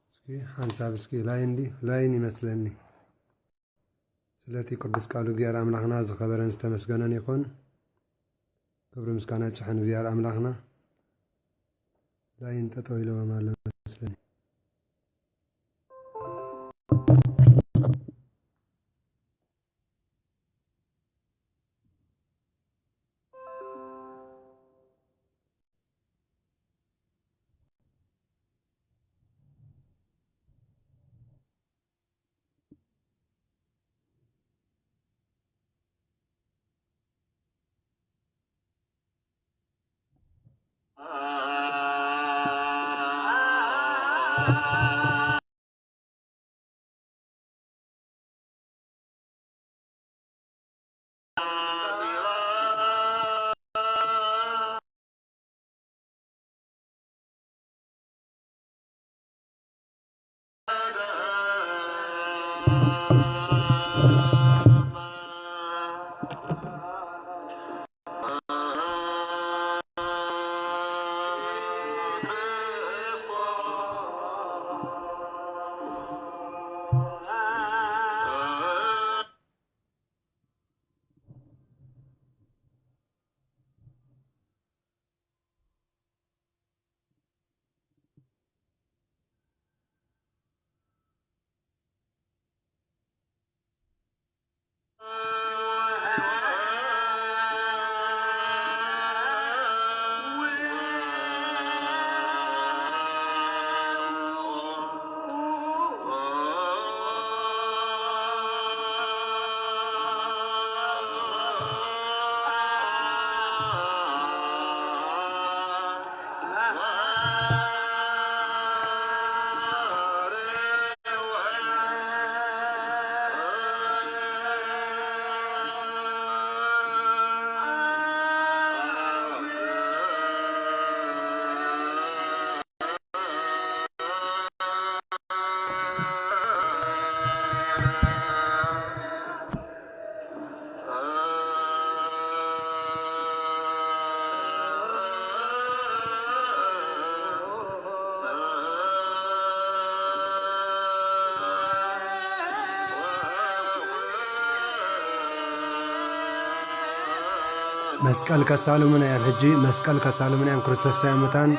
እስኪ ሐንሳብ እስኪ ላይን ዲ፣ ላይን ይመስለኒ። ስለቲ ቅዱስ ቃሉ እግዚኣብሔር ኣምላኽና ዝኸበረን ዝተመስገነን ይኹን። ክብሪ ምስጋና ይብጽሖ ንእግዚኣብሔር ኣምላኽና። ላይን ጠጠው ኢሎም ኣሎ መስለኒ። መስቀል ከሳሉምነ እም፣ ሕጂ መስቀል ከሳሉምነ እም፣ ክርስቶስ ትንሳኤ ሙታን፣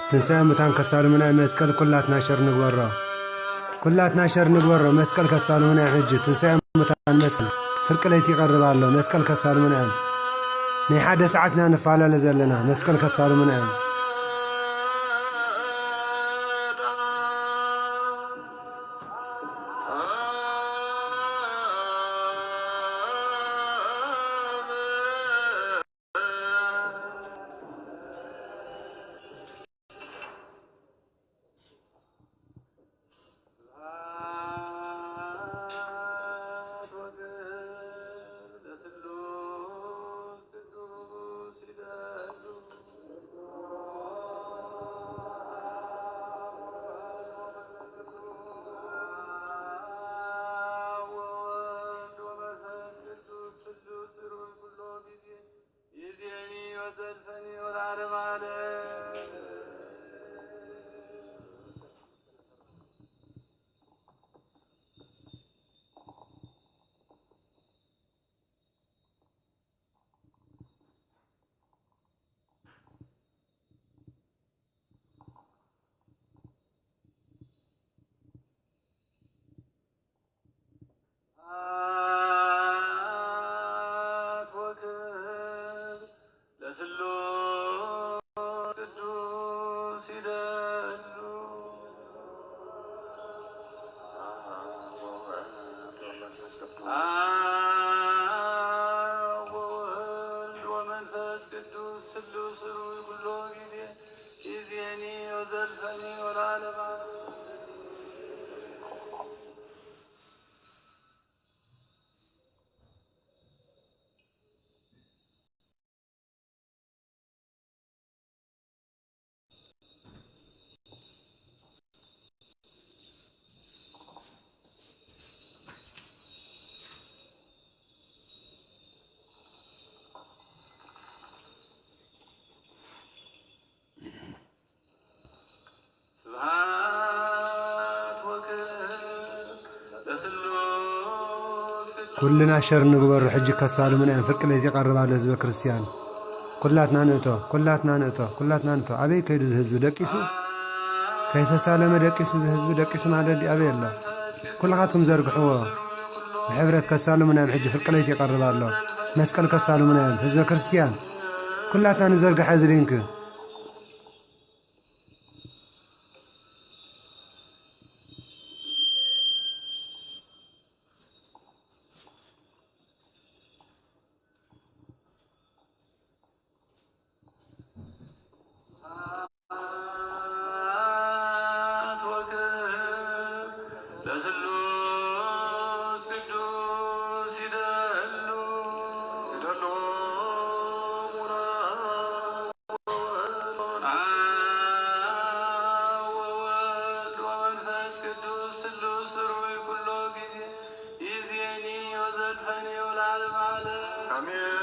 ትንሳኤ ሙታን ከሳሉምነ እም፣ መስቀል ኩላትና ሸር ንግበሮ። ኩላትና ሸር ንግበሮ፣ መስቀል ከሳሉምነ እም፣ ሕጂ ትንሳኤ ሙታን መስቀል፣ ፍርቂ ለይቲ ይቀርብ ኣሎ፣ መስቀል ከሳሉምነ እም። ናይ ሓደ ሰዓት ኢና ንፋለለ ዘለና፣ መስቀል ከሳሉምነ እም። ስብሐት ወክብር ለስሉስ ቅዱስ ይደሉ። አብ ወወልድ ወመንፈስ ቅዱስ ስሉስ ሩይ ኩሎ ጊዜ፣ ይዜኒ ወዘልፈኒ ወለዓለመ ዓለም። ስብሐት ወክብር ለስሉስ ቅዱስ። ኩልና ሸር ንግበሩ፣ ሕጂ ከሳሉምነ እም፣ ፍርቂ ለይቲ ይቀርብ ኣሎ ህዝበ ክርስቲያን። ኩላትና ንእቶ፣ ኩላትና ንእቶ፣ ኩላትና ንእቶ። አበይ ከይዱ እዚ ህዝቢ ደቂሱ? ከይተሳለመ ደቂሱ፣ እዚ ህዝቢ ደቂሱ ማለት ዲ አበይ ኣሎ? ኩልኻትኩም ዘርግሕዎ። ብሕብረት ከሳሉምነ እም፣ ሕጂ ፍርቂ ለይቲ ይቀርብ ኣሎ። መስቀል ከሳሉምነ እም፣ ህዝበ ክርስቲያን። ኩላትና ንዘርግሐ እዚ ሊንክ። ስብሐት ወክብር ለስሉስ ቅዱስ ይደሉ። አብ ወወልድ ወመንፈስ ቅዱስ ስሉስ ሩይ ኩሎ ጊዜ ይዜኒ ወዘልፈኒ ወለዓለመ ዓለም። አሜን።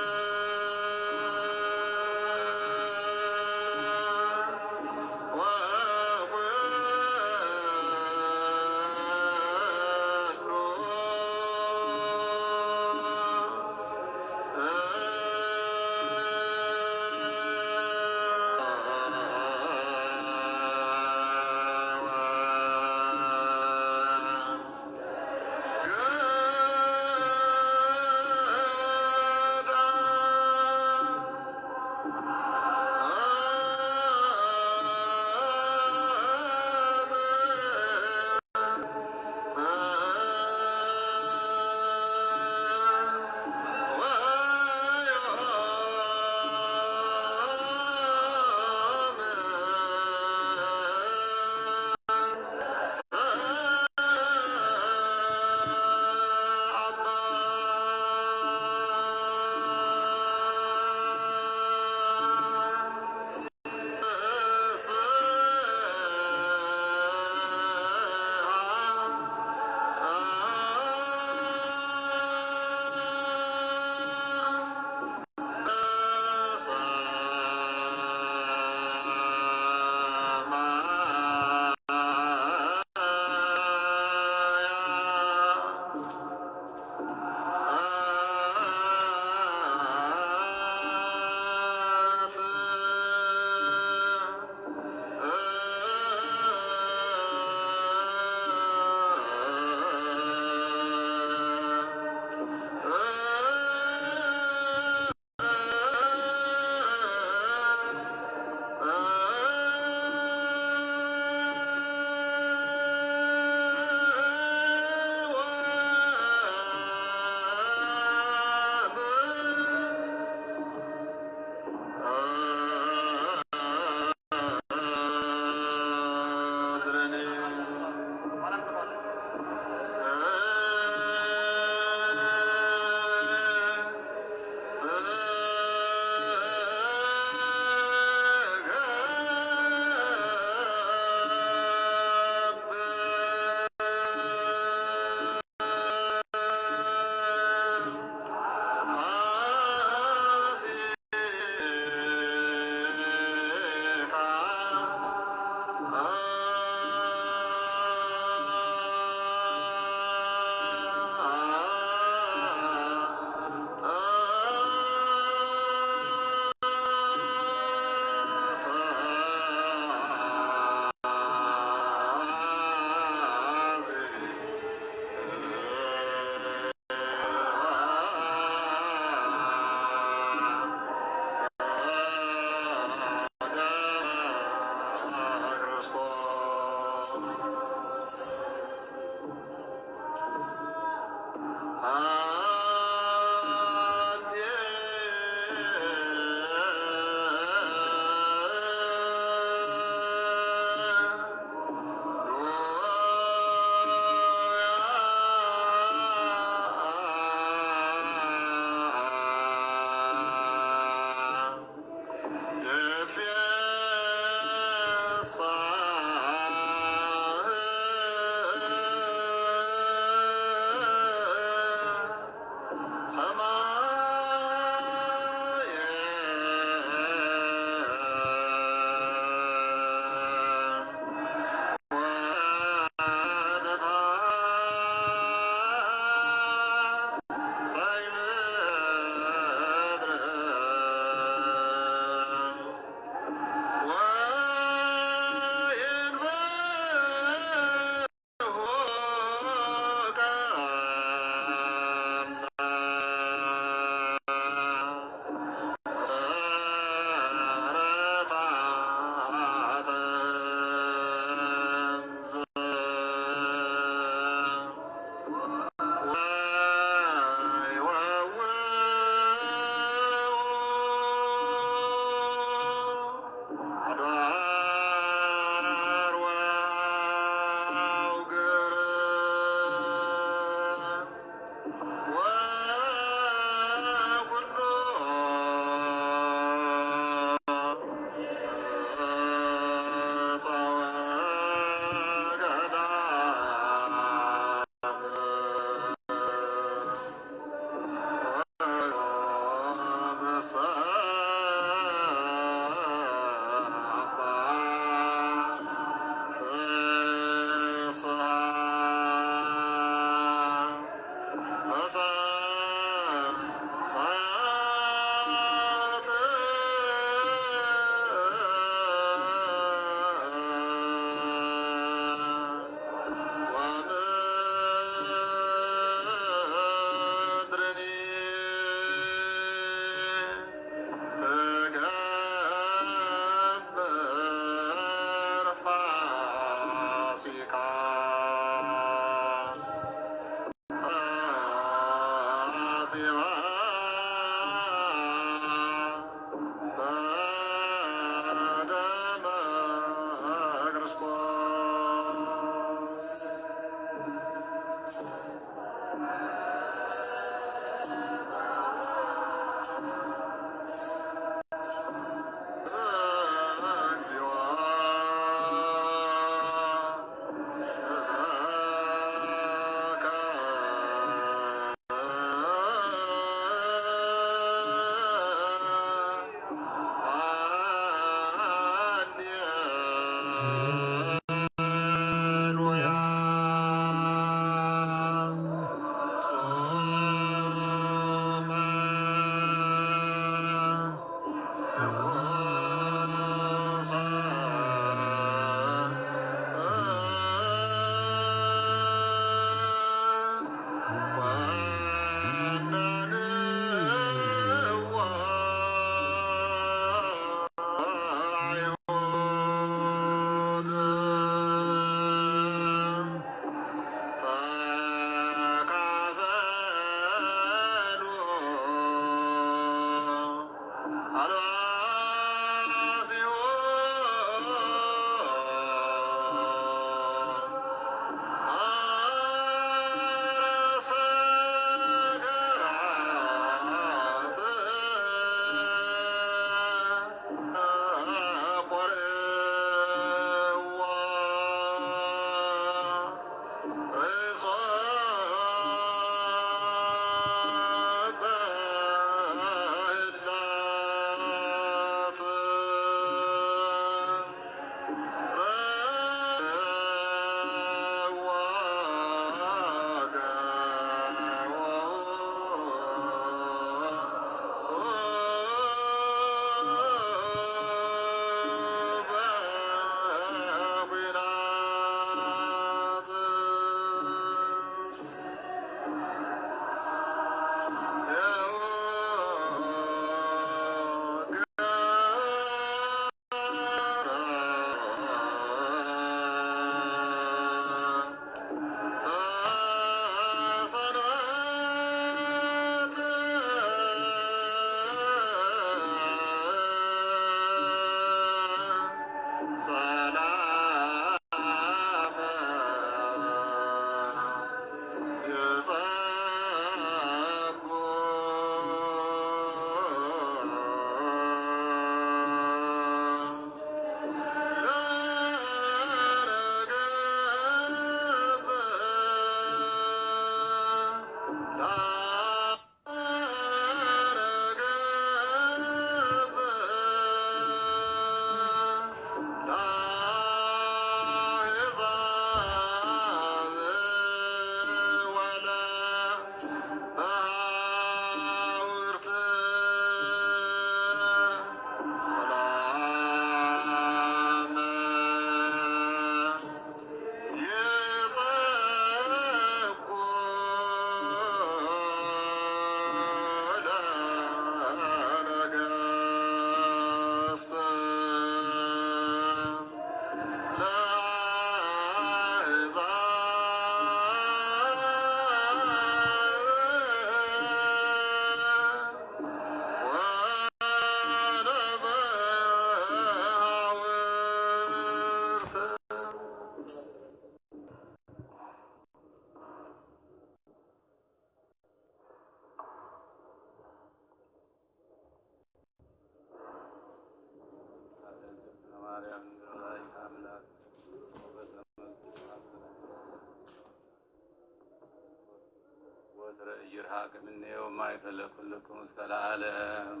ወትረ ኢይርሐቅ እምኔሁ ማይ ፈለኩልክሙ እስከ ለዓለም።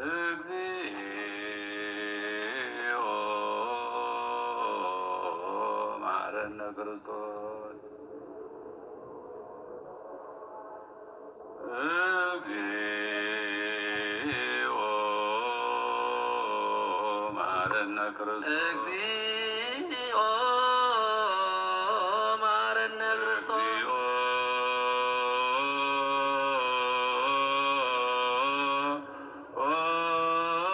እግዚኦ መሐረነ ክርስቶስ። እግዚኦ መሐረነ ክርስቶስ። እግዚኦ መሐረነ ክርስቶስ። እግዚኦ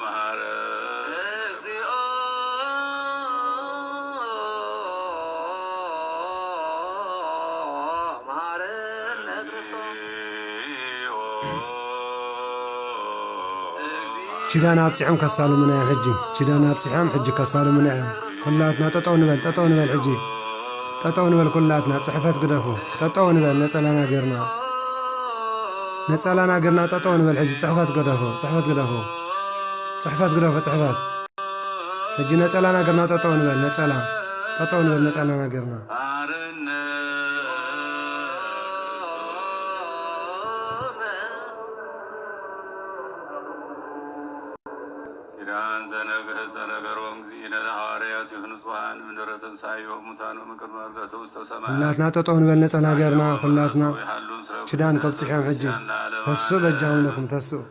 መሐረ- እግዚኦ መሐረነ ክርስቶስ። ችዳን ኣብጺሖም ከሳሉሙና እዮም ሕጂ። ችዳን ኣብጺሖም ሕጂ ከሳሉሙና እዮም። ኩላትና ጠጠው ንበል፣ ጠጠው ንበል ሕጂ። ጠጠው ንበል ኩላትና፣ ጽሕፈት ግደፉ። ጠጠው ንበል ነጸላና ገርና። ነጸላና ገርና ጠጠው ንበል ሕጂ። ጽሕፈት ግደፉ፣ ጽሕፈት ግደፉ። ጽሕፈት ግደፉ፣ ጽሕፈት። ሕጂ ነጸላና ገርና ጠጠው ንበል፣ ነጸላ። ጠጠው ንበል ነጸላና ገርና። ኪዳን ዘነግህ ዘነገሮም እግዚእነ ለሐዋርያቲሁ ንጹሐን እምድረ ትንሳኤሁ እሙታን ወእምቅድመ ዕርገቱ ውስተ ሰማያት። ኩላትና ጠጠው ንበል ነጸላ ገርና፣ ኩላትና። ችዳን ከብጽሖም ሕጂ። ተስኡ በጃኩም ለኩም፣ ተስኡ።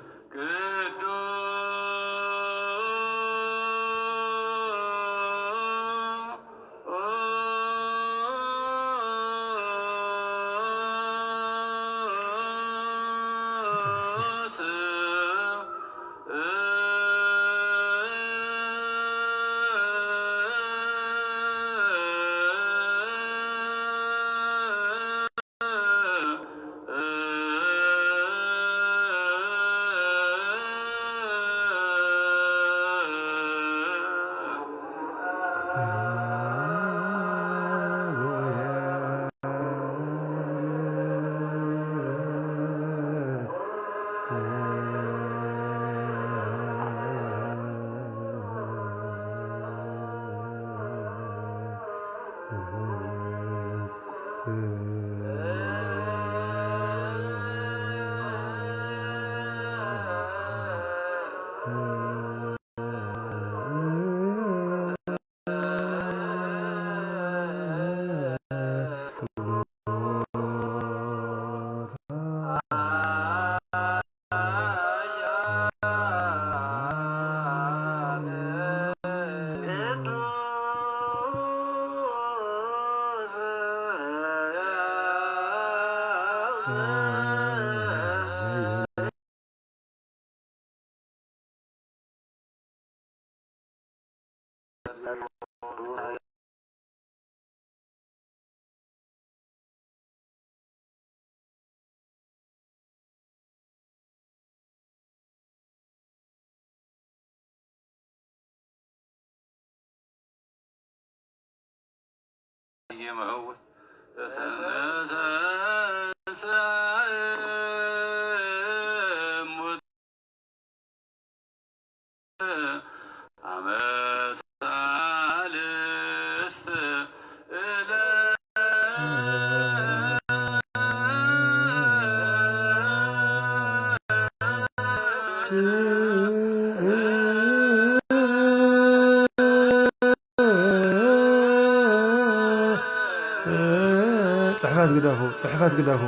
ጽሕፈት ግደፉ፣ ጽሕፈት ግደፉ፣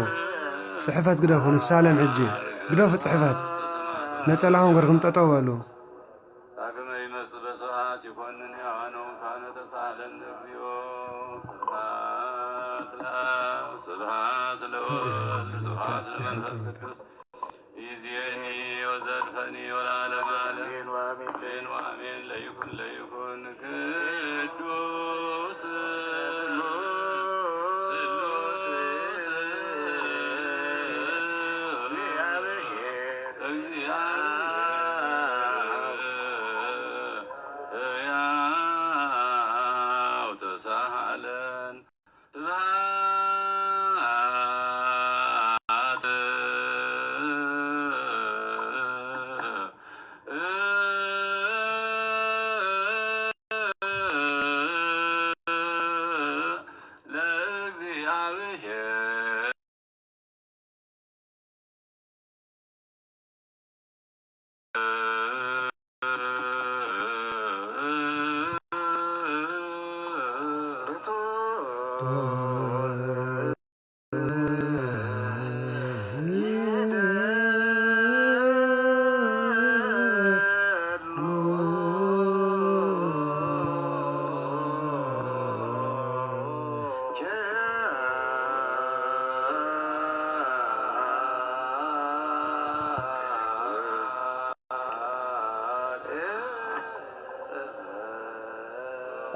ጽሕፈት ግደፉ። ንሳለም ሕጂ። ግደፉ ጽሕፈት። ነጸላኹም ገርኩም ጠጠው በሉ። ዳግመ ይመጽእ በሰዓት ይኮንን ያዋነው ካነ ተሳለን እግዚኦ። ስብሐት ለአብ፣ ስብሐት ለወልድ፣ ስብሐት ለመንፈስ ቅዱስ። ይእዜኒ ወዘልፈኒ ወለዓለመ ዓለም። አሜን ወአሜን። አሜን ወአሜን። ለይኩን ለይኩን ቅዱስ ስሉስ እግዚአብሔር ሕያው ተሳሃለን። ስብሐት ለእግዚአብሔር።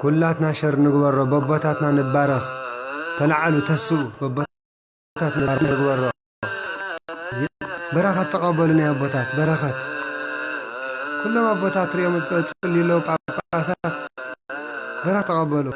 ኩላትና ሸር ንግበሮ፣ በቦታትና ንባረኽ። ተላዓሉ፣ ተስኡ፣ በቦታትና ንባረኽ ንግበሮ። በረኸት ተቀበሉ፣ ናይ ኣቦታት በረኸት። ኩሎም ኣቦታት ትርእዮም፣ ጸ-፣ ጸሊሎ ጳጳሳት፣ በረኸት ተቀበሉ።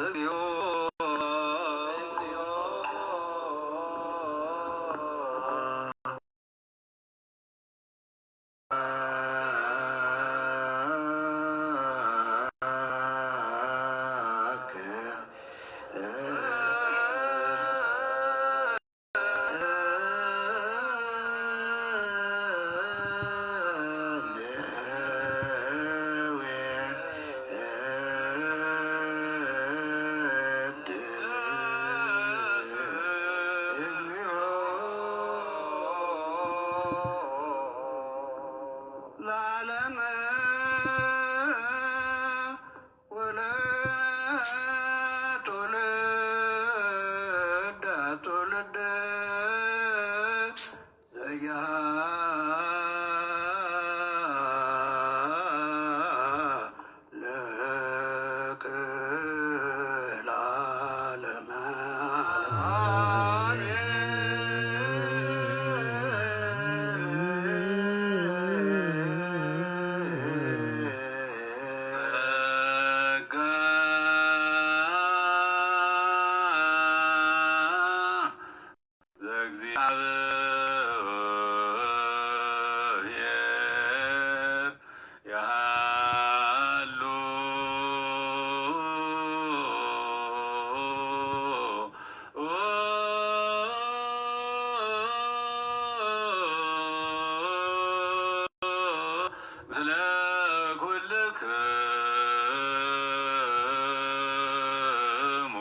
ለዓለመ ወለትውልደ ትውልደ ዘያለ ለዓለመ ዓለም። ለእግዚአብሔር ያሉ ምስለ ኩልክሙ።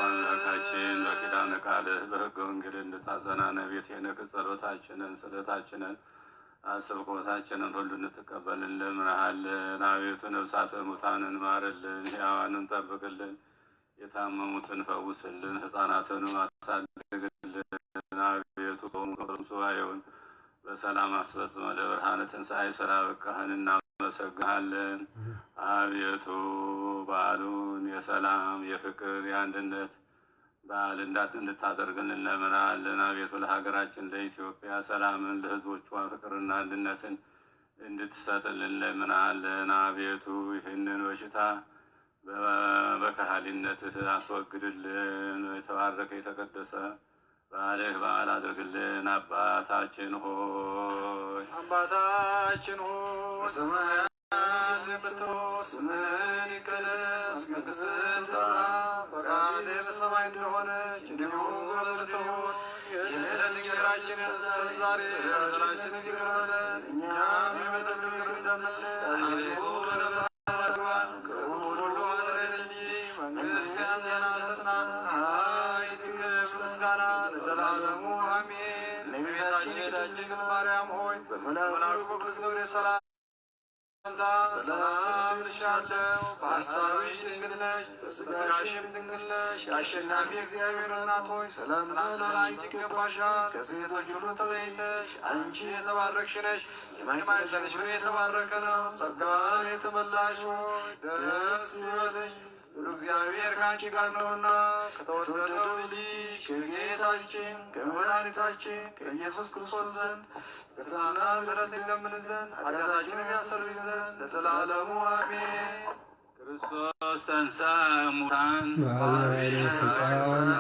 አምላካችን በኪዳነ ቃልህ በሕገ ወንጌል እንድታጸናን ቤት የነክ ጸሎታችንን ስዕለታችንን አስብኮታችንን ሁሉ እንድትቀበል እንለምንሃለን። አቤቱ ነፍሳተ ሙታንን ማርልን፣ ሕያዋንን ጠብቅልን፣ የታመሙትን ፈውስልን፣ ሕፃናትንም አሳድግልን። አቤቱ ጾሙን ሱባኤውን በሰላም አስፈጽመ ለብርሃነ ትንሣኤ ስላበቃህን እናመሰግንሃለን። አቤቱ በዓሉን የሰላም የፍቅር የአንድነት በዓል እንዳት-፣ እንድታደርግልን እንለምንሃለን። አቤቱ ለሀገራችን ለኢትዮጵያ ሰላምን፣ ለሕዝቦቿ ፍቅርና አንድነትን እንድትሰጥልን እንለምንሃለን። አቤቱ ይህንን በሽታ በ-፣ በከሃሊነትህ አስወግድልን። የተባረከ የተቀደሰ በዓልህ በዓል አድርግልን። አባታችን ሆይ አባታችን ሆይ በሰማያት የምትኖር፣ ስምህ ይቀደስ፣ መንግስትህ ትምጣ፣ ፈቃድህ በሰማይ እንደሆነች እንዲሁ በምድር ትሁን። የዕለት እንጀራችንን ስጠን ዛሬ፣ በደላችንን ይቅር በለን እኛም የበደሉንን ይቅር እንደምንል። አቤቱ ወደ ፈተና አታግባን፣ ከክፉ ሁሉ አድነን እንጂ መንግስት ያንተ ናትና፣ ኃይል፣ ክብር፣ ምስጋና ለዘላለሙ አሜን። እመቤታችን ቅድስት ድንግል ማርያም ሆይ በመልአኩ ቅዱስ ገብርኤል ሰላምታ ሰላም እልሻለሁ፣ በሐሳብሽ ድንግል ነሽ፣ በሥጋሽም ድንግል ነሽ። የአሸናፊ እግዚአብሔር እናት ሆይ ሰላምታ ለአንቺ ይገባሻል። ከሴቶች ሁሉ ተለይተሽ አንቺ የተባረክሽ ነሽ። የማኅፀንሽ ፍሬ የተባረከ ነው። ጸጋን የተመላሽ ሆይ ደስ ይበልሽ፣ ሉል እግዚአብሔር ከአንቺ ጋር ነውና ከተወደደው ልጅሽ ከጌታችን ከመድኃኒታችን ከኢየሱስ ክርስቶስ ዘንድ ይቅርታና ምሕረት እንለምን ዘንድ ኃጢአታችንን ያስተሰርይ ዘንድ ለዘላለሙ አሜን። ክርስቶስ ተንሥአ እሙታን በአቢይ ኃይል ወስልጣን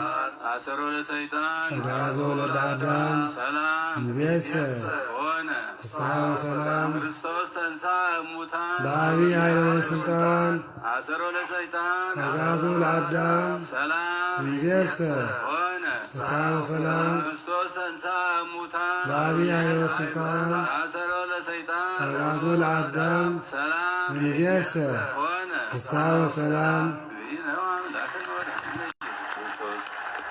አሰሮ ለሰይጣን አግዓዞ ለአዳም ሰላም እምይእዜሰ ሆነ ፍስሐ ወሰላም። ክርስቶስ ተንሥአ እሙታን በአቢይ ኃይል ወስልጣን አሰሮ ለሰይጣን አግዓዞ ለአዳም ሰላም እምይእዜሰ ሆነ ፍስሐ ወሰላም። ክርስቶስ ተንሥአ እሙታን በአቢይ ኃይል ወስልጣን አሰሮ ለሰይጣን አግዓዞ ለአዳም ሰላም እምይእዜሰ ሆነ ፍስሐ ወሰላም። እግዚእነ ወአምላክነ ወመድኃኒነ ኢየሱስ ክርስቶስ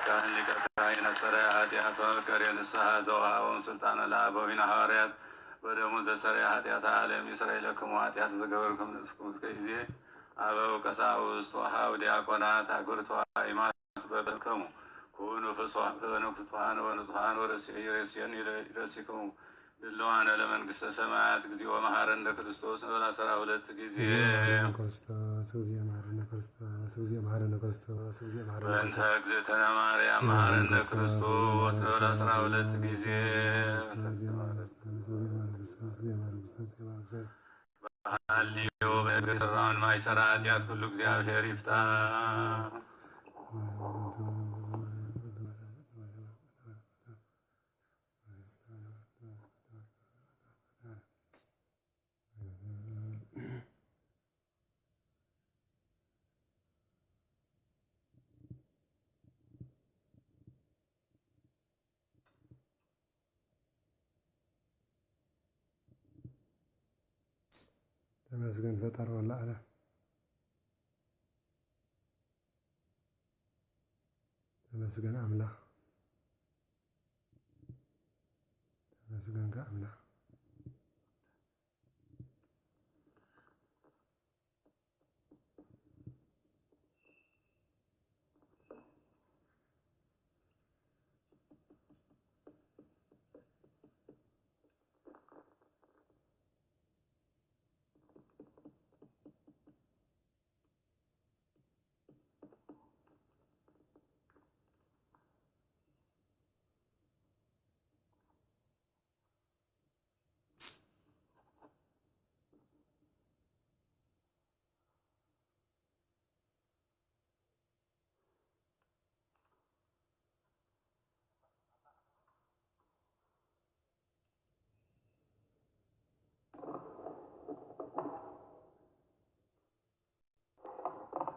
ካህን ሊቀ ካህን አስተርአየ ኃጢአት ወመፍቀሬ ንስሐ ዘወሀቦሙ ስልጣነ ለአበዊነ ሐዋርያት ወደሙ ዘስተርአየ ኃጢአተ ዓለም ይስረይ ለክሙ ኃጢአት ዘገበርክሙ ንስክሙ እስከ ጊዜ አበው ቀሳውስት ወአሃው ዲያቆናት አግብርቶ አይማት በበልክሙ ኩኑ ፍሱሐ-፣ ፍቱሐነ ወንጹሐነ ወረስየ-፣ ይሬስየኒ ይሬስይክሙ ድልዋነ ለመንግስተ ሰማያት። እግዚኦ መሐረነ ክርስቶስ እንበል አስራ ሁለት ጊዜ። እግዚኦ መሐረነ ክርስቶስ፣ እግዚኦ መሐረነ ክርስቶስ፣ እግዚኦ መሐረነ ክርስቶስ፣ እግዚኦ መሐረነ በእንተ ክርስቶስ። እግዝእትነ ማርያም መሐረነ ክርስቶስ እንበል አስራ ሁለት ጊዜ። እግዚኦ መሐረነ ክርስቶስ፣ እግዚኦ መሐረነ ክርስቶስ፣ እግዚኦ መሐረነ ክርስቶስ፣ እግዚኦ መሐረነ ክርስቶስ። በሐልዮ በእግር የሰራውን ማይሰራ ኃጢአት ሁሉ እግዚአብሔር ይፍታ። ተመስገን ፈጣሪ ወልደ ዓለም። ተመስገን አምላክ። ተመስገን ከአምላክ።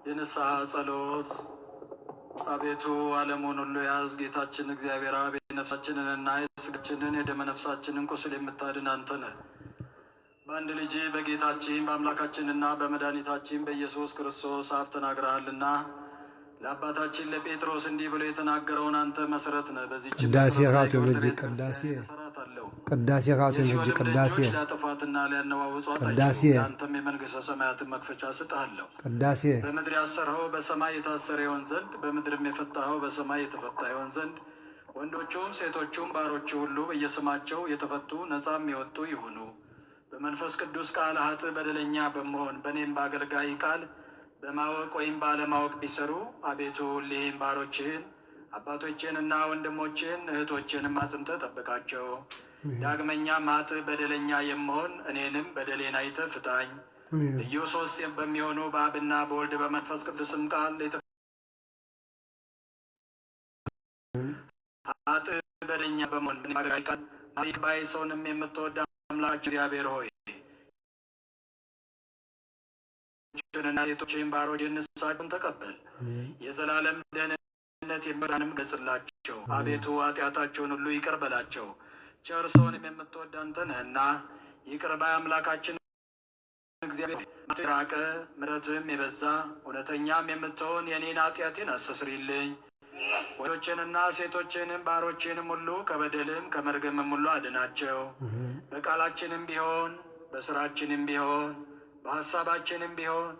የንስሐ ጸሎት። አቤቱ ዓለሙን ሁሉ ያዝ። ጌታችን እግዚአብሔር አብ የነፍሳችንንና የሥጋችንን የደመ ነፍሳችንን ቁስል የምታድን አንተ ነህ። በአንድ ልጅ በጌታችን በአምላካችንና በመድኃኒታችን በኢየሱስ ክርስቶስ አፍ ተናግረሃልና ለአባታችን ለጴጥሮስ እንዲህ ብሎ የተናገረውን አንተ መሰረት ነህ። በዚህች ቅዳሴ ምድር ራቱ የምትኖር በእጅ ቤተ ክርስቲያን ቅዳሴ እሰራታለሁ። ቅዳሴ ራቱ የእስራኤልም የእጅ ቅዳሴ ልጆች ሊያጠፏትና ሊያነዋውጧት ቅዳሴ አይችሉም። ለአንተም የመንግሥተ ሰማያትን መክፈቻ እሰጥሃለሁ። ቅዳሴ በምድር ያሰረኸው በሰማይ የታሰረ ይሆን ዘንድ፣ በምድርም የፈታኸው በሰማይ የተፈታ ይሆን ዘንድ፣ ወንዶቹም ሴቶቹም ባሮች ሁሉ በየስማቸው የተፈቱ ነጻም የወጡ ይሁኑ። በመንፈስ ቅዱስ ቃል ኃጥእ በደለኛ በመሆን በእኔም በአገልጋይ ቃል በማወቅ ወይም ባለማወቅ ቢሰሩ፣ አቤቱ እሊህን ባሮችህን አባቶቼንና ወንድሞቼን እህቶቼንም አጽንተህ ጠብቃቸው። አሜን። ዳግመኛም ኃጥእ በደለኛ የምሆን እኔንም በደሌን አይተህ ፍታኝ። አሜን። ልዩ ሶስት በሚሆኑ በአብና በወልድ በመንፈስ ቅዱስም ቃል የተ- ኃጥእ በደለኛ በመሆን በእኔም በአገልጋይ ቃል ኃጢአት ባይ ሰውንም የምትወድ አምላካችን እግዚአብሔር ሆይ፣ ወንዶችንና ሴቶችን ባሮችህን ንስሐቸውን ተቀበል። አሜን። የዘላለም ደህንነት የሚወዳንም ገጽላቸው። አሜን። አቤቱ ኃጢአታቸውን ሁሉ ይቅር በላቸው። ቸር ሰውንም የምትወድ አንተ ነህና፣ ይቅር ባይ አምላካችን እግዚአብሔር ሆይ፣ ራቀ፣ ምሕረትህም የበዛ እውነተኛም የምትሆን የኔን ኃጢአቴን አስተስርይልኝ። ወንዶችንና ሴቶችንም ባሮችንም ሁሉ ከበደልም ከመርገምም ሁሉ አድናቸው። አሜን። በቃላችንም ቢሆን በስራችንም ቢሆን በሐሳባችንም ቢሆን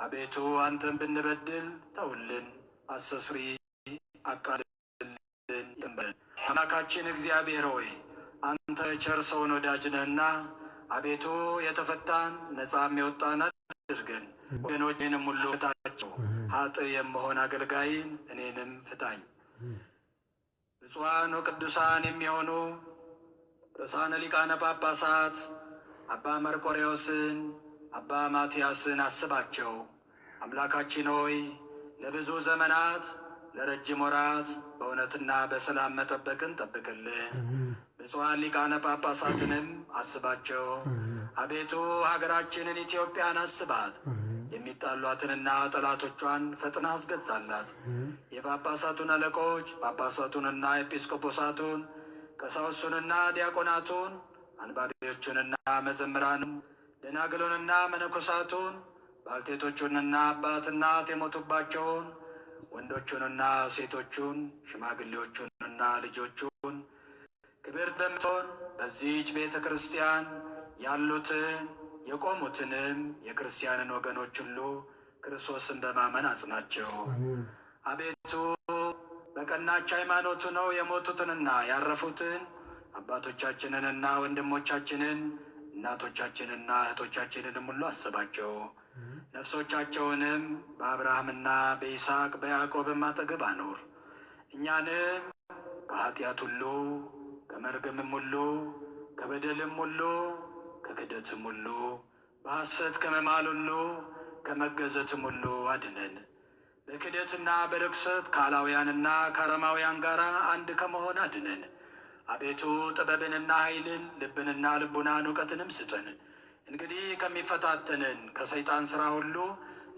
አቤቱ አንተን ብንበድል ተውልን፣ አስተስሪ፣ አቃልልን፣ ይቅር በለን። አምላካችን እግዚአብሔር ሆይ አንተ ቸር ሰውን ወዳጅ ነህና አቤቱ የተፈታን ነጻም የወጣን አድርገን። አሜን። ወገኖችንም ሁሉ ፍታቸው፣ አሜን። ኃጥእ የምሆን አገልጋይን እኔንም ፍታኝ። አሜን። ብፁዓን ወቅዱሳን የሚሆኑ ርዕሳነ ሊቃነ ጳጳሳት አባ መርቆሬዎስን፣ አባ ማትያስን አስባቸው። አምላካችን ሆይ ለብዙ ዘመናት ለረጅም ወራት በእውነትና በሰላም መጠበቅን ጠብቅልን። አሜን። ብፁዓን ሊቃነ ጳጳሳትንም አስባቸው። አሜን። አቤቱ ሀገራችንን ኢትዮጵያን አስባት። አሜን። የሚጣሏትንና ጠላቶቿን ፈጥና አስገዛላት። አሜን። የጳጳሳቱን አለቆች ጳጳሳቱንና ኤጲስቆጶሳቱን፣ ቀሳውስቱንና ዲያቆናቱን፣ አንባቢዎቹንና መዘምራኑን፣ ደናግሉንና መነኮሳቱን፣ ባልቴቶቹንና አባት እናት የሞቱባቸውን፣ ወንዶቹንና ሴቶቹን፣ ሽማግሌዎቹንና ልጆቹን፣ ክብርት በምትሆን በዚህች ቤተ ክርስቲያን ያሉትን የቆሙትንም የክርስቲያንን ወገኖች ሁሉ ክርስቶስን በማመን አጽናቸው። አሜን። አቤቱ በቀናች ሃይማኖት ሆነው የሞቱትንና ያረፉትን አባቶቻችንንና ወንድሞቻችንን እናቶቻችንንና እህቶቻችንንም ሁሉ አስባቸው። ነፍሶቻቸውንም በአብርሃምና በይስሐቅ በያዕቆብም አጠገብ አኑር። እኛንም ከኃጢአት ሁሉ፣ ከመርገምም ሁሉ፣ ከበደልም ሁሉ፣ ከክደትም ሁሉ፣ በሐሰት ከመማል ሁሉ፣ ከመገዘትም ሁሉ አድነን። በክደትና በርክሰት ከአላውያንና ከአረማውያን ጋር አንድ ከመሆን አድነን። አቤቱ ጥበብንና ኃይልን፣ ልብንና ልቡናን፣ እውቀትንም ስጠን። እንግዲህ ከሚፈታተነን ከሰይጣን ሥራ ሁሉ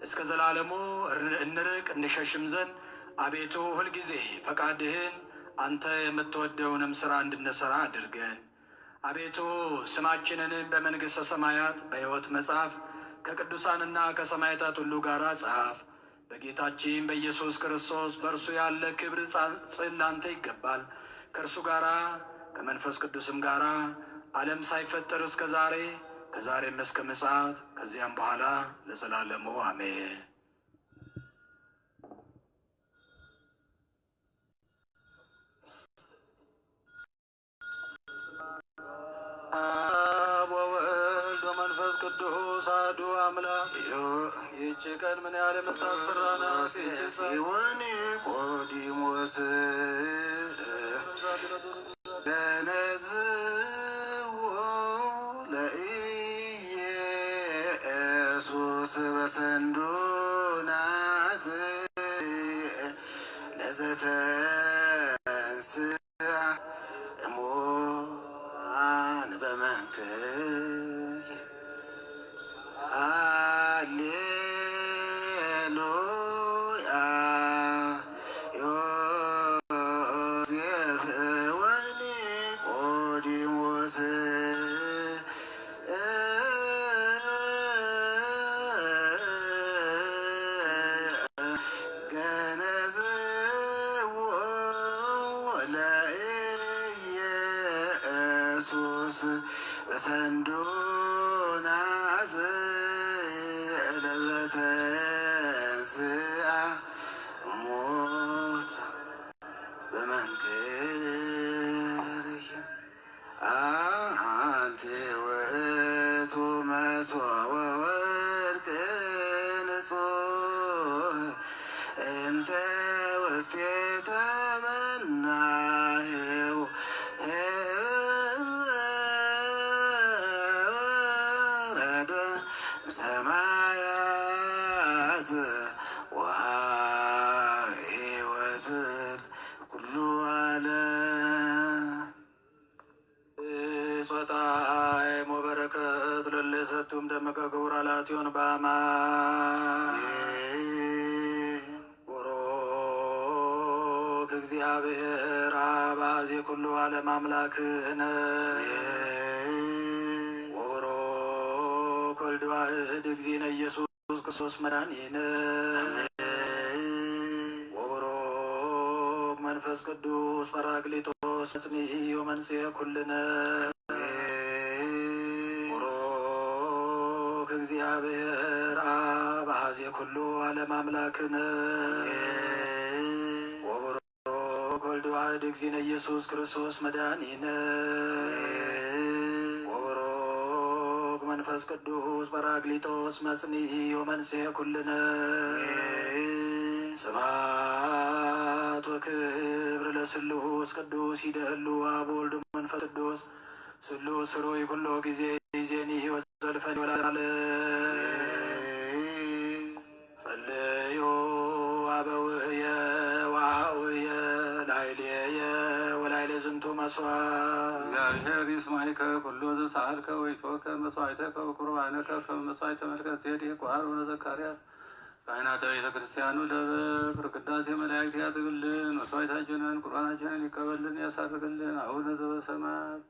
እስከ ዘላለሙ እር-፣ እንርቅ እንሸሽም ዘንድ አቤቱ ሁልጊዜ ፈቃድህን አንተ የምትወደውንም ሥራ እንድንሠራ አድርገን። አቤቱ ስማችንንም በመንግሥተ ሰማያት በሕይወት መጽሐፍ ከቅዱሳንና ከሰማዕታት ሁሉ ጋር ጻፍ። በጌታችን በኢየሱስ ክርስቶስ በእርሱ ያለ ክብር ጻ-፣ ጽን ላንተ ይገባል። ከእርሱ ጋራ ከመንፈስ ቅዱስም ጋራ ዓለም ሳይፈጠር እስከ ዛሬ ከዛሬም እስከ ምጽአት ከዚያም በኋላ ለዘላለሙ አሜን። አብ ወወልድ ወመንፈስ ቅዱስ አሐዱ አምላክ። ይህች ቀን ምን ያህል የምታስፈራ ናት! ይህች ቀን ኒቆዲሞስ ለነዝዎ ለኢየሱስ በሰንዱናት ለዘተንስ እሙታን በመንክር። ሃሌሉያ ዮሴፍ ወኒቆዲሞስ ወተንሥአ እሙታን በመንክርኪ አንቲ ውእቱ መሶበ ወርቅ ንጹሕ እንተ ውስቴታ መና ኄቡ ወረደ እምሰማያት ወሀበ ሕይወት ኩሉ ዓለም። ጾታ አይሞ በረከት ለለሰቱም ደምቀ ክቡር አላትዮን ባማ። ቡሩክ እግዚአብሔር አብ አዜ ኩሉ ዓለም አምላክነ። ወቡሩክ ወልድ ዋሕድ እግዚእነ ኢየሱስ ክርስቶስ መድኃኒነ። ወቡሩክ መንፈስ ቅዱስ ጳራቅሊጦስ መጽንዒ ወመንጽሔ ኩልነ። ቡሩክ እግዚአብሔር አብ አዜ ኩሉ ዓለም አምላክነ። ወቡሩክ ወልድ ዋሕድ እግዚእነ ኢየሱስ ክርስቶስ መድኃኒነ። ወቡሩክ መንፈስ ቅዱስ ጳራቅሊጦስ መጽንዒ ወመንጽሔ ኩልነ። ስብሐት ወክብር ለስሉስ ቅዱስ ይደሉ አብ ወልድ መንፈስ ቅዱስ ስሉስ ሩይ ኩሎ ጊዜ ይዜኒ ወዘልፈኒ ወለዓለመ ዓለም። ጸልዩ አበውየ ወአውየ ላዕሌየ ወላዕሌ ዝንቱ መስዋዕት። እግዚአብሔር ይስማዕከ ኩሎ ዘሰአልከ ወይቶከ መስዋዕተከ ወቁርባነከ ከመ መስዋዕተ መልከ ጼዴቅ ወአሮን ወዘካርያስ ካህናተ ቤተ ክርስቲያኑ ለበኩር ቅዳሴ መላእክት ያድርግልን። መስዋዕታችንን ቁርባናችንን ይቀበልን ያሳርግልን። አቡነ ዘበሰማያት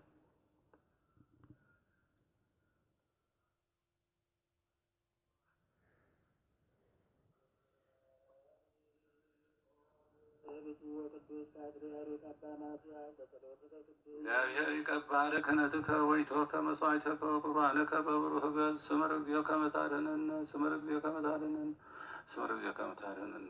እግዚአብሔር ይቀባለ ክህነትከ ወይቶከ መስዋዕተከ ወቁርባነከ በብሩህ ገጽ። ስመረ እግዚኦ ከመ ታድነነ፣ ስመረ እግዚኦ ከመ ታድነነ፣ ስመረ እግዚኦ ከመ ታድነነ።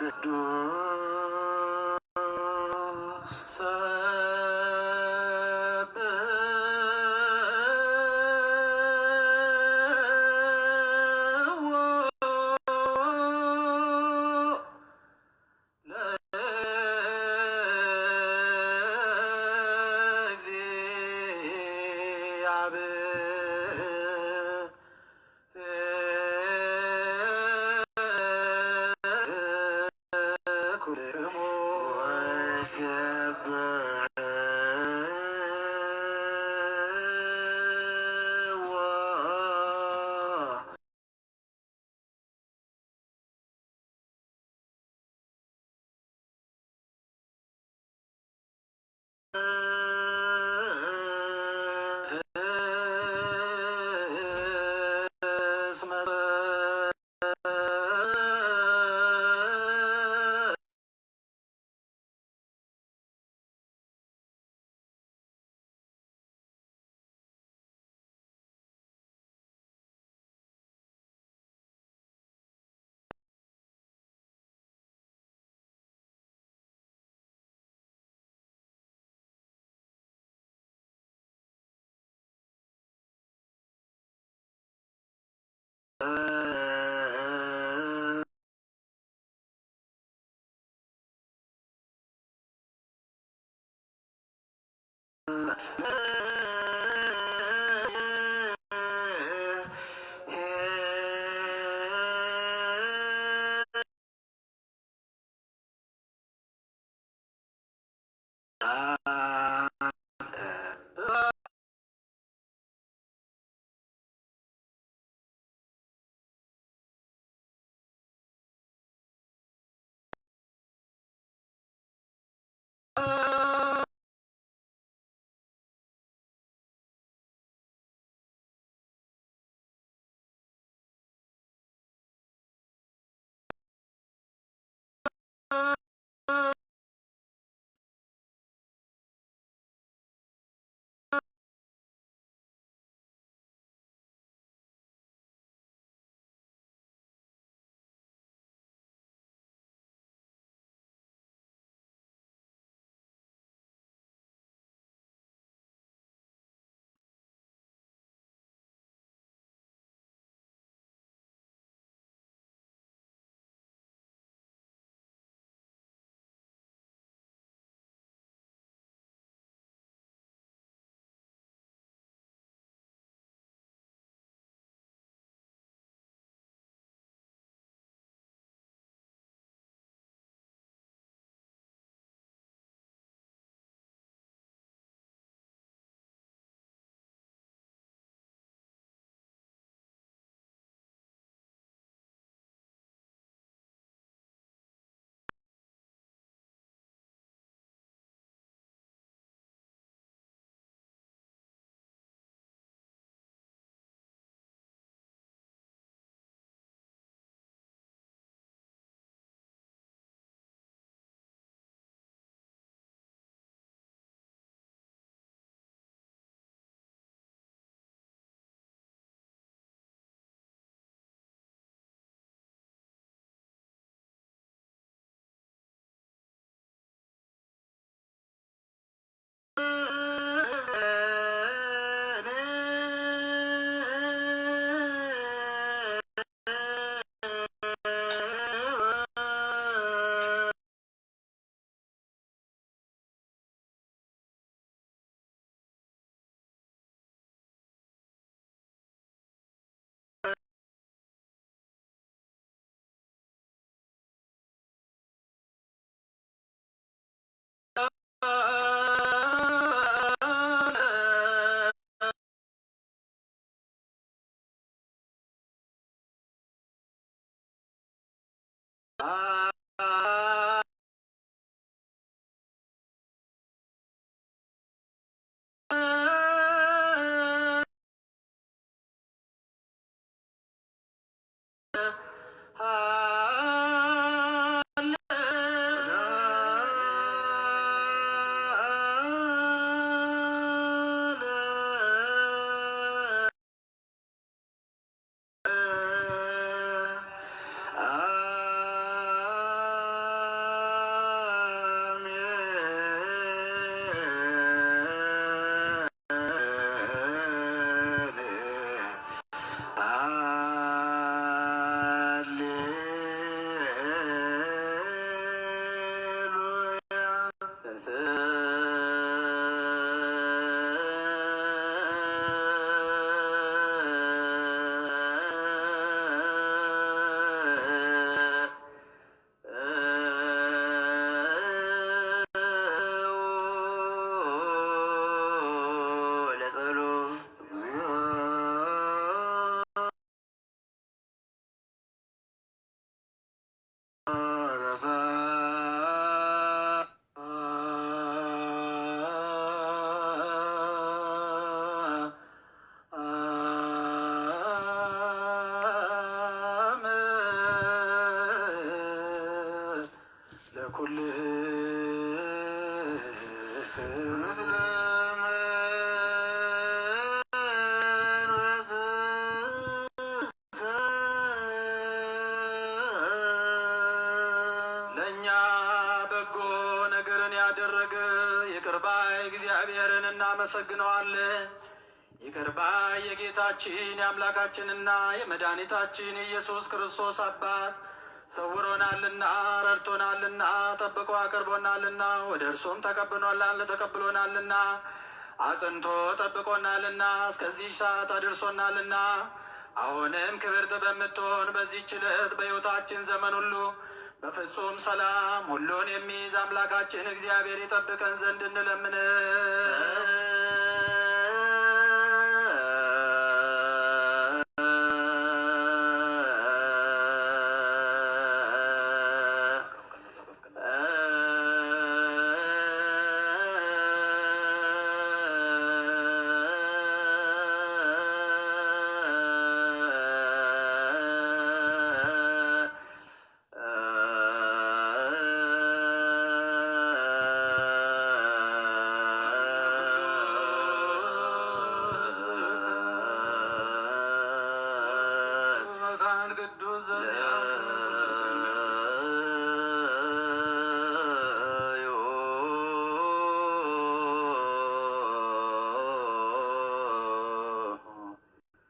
ቅዱስ ሰብእ ለእግዚአብሔር ኩልሙ ወይሴብሕዎ። እናመሰግነዋለን። ይቅር ባይ የጌታችን የአምላካችንና የመድኃኒታችን የኢየሱስ ክርስቶስ አባት ሰውሮናልና ረድቶናልና ጠብቆ አቅርቦናልና ወደ እርሱም ተቀብሎናል፣ ተቀብሎናልና አጽንቶ ጠብቆናልና እስከዚህ ሰዓት አድርሶናልና አሁንም ክብርት በምትሆን በዚህች ዕለት በሕይወታችን ዘመን ሁሉ በፍጹም ሰላም ሁሉን የሚይዝ አምላካችን እግዚአብሔር ይጠብቀን ዘንድ እንለምን።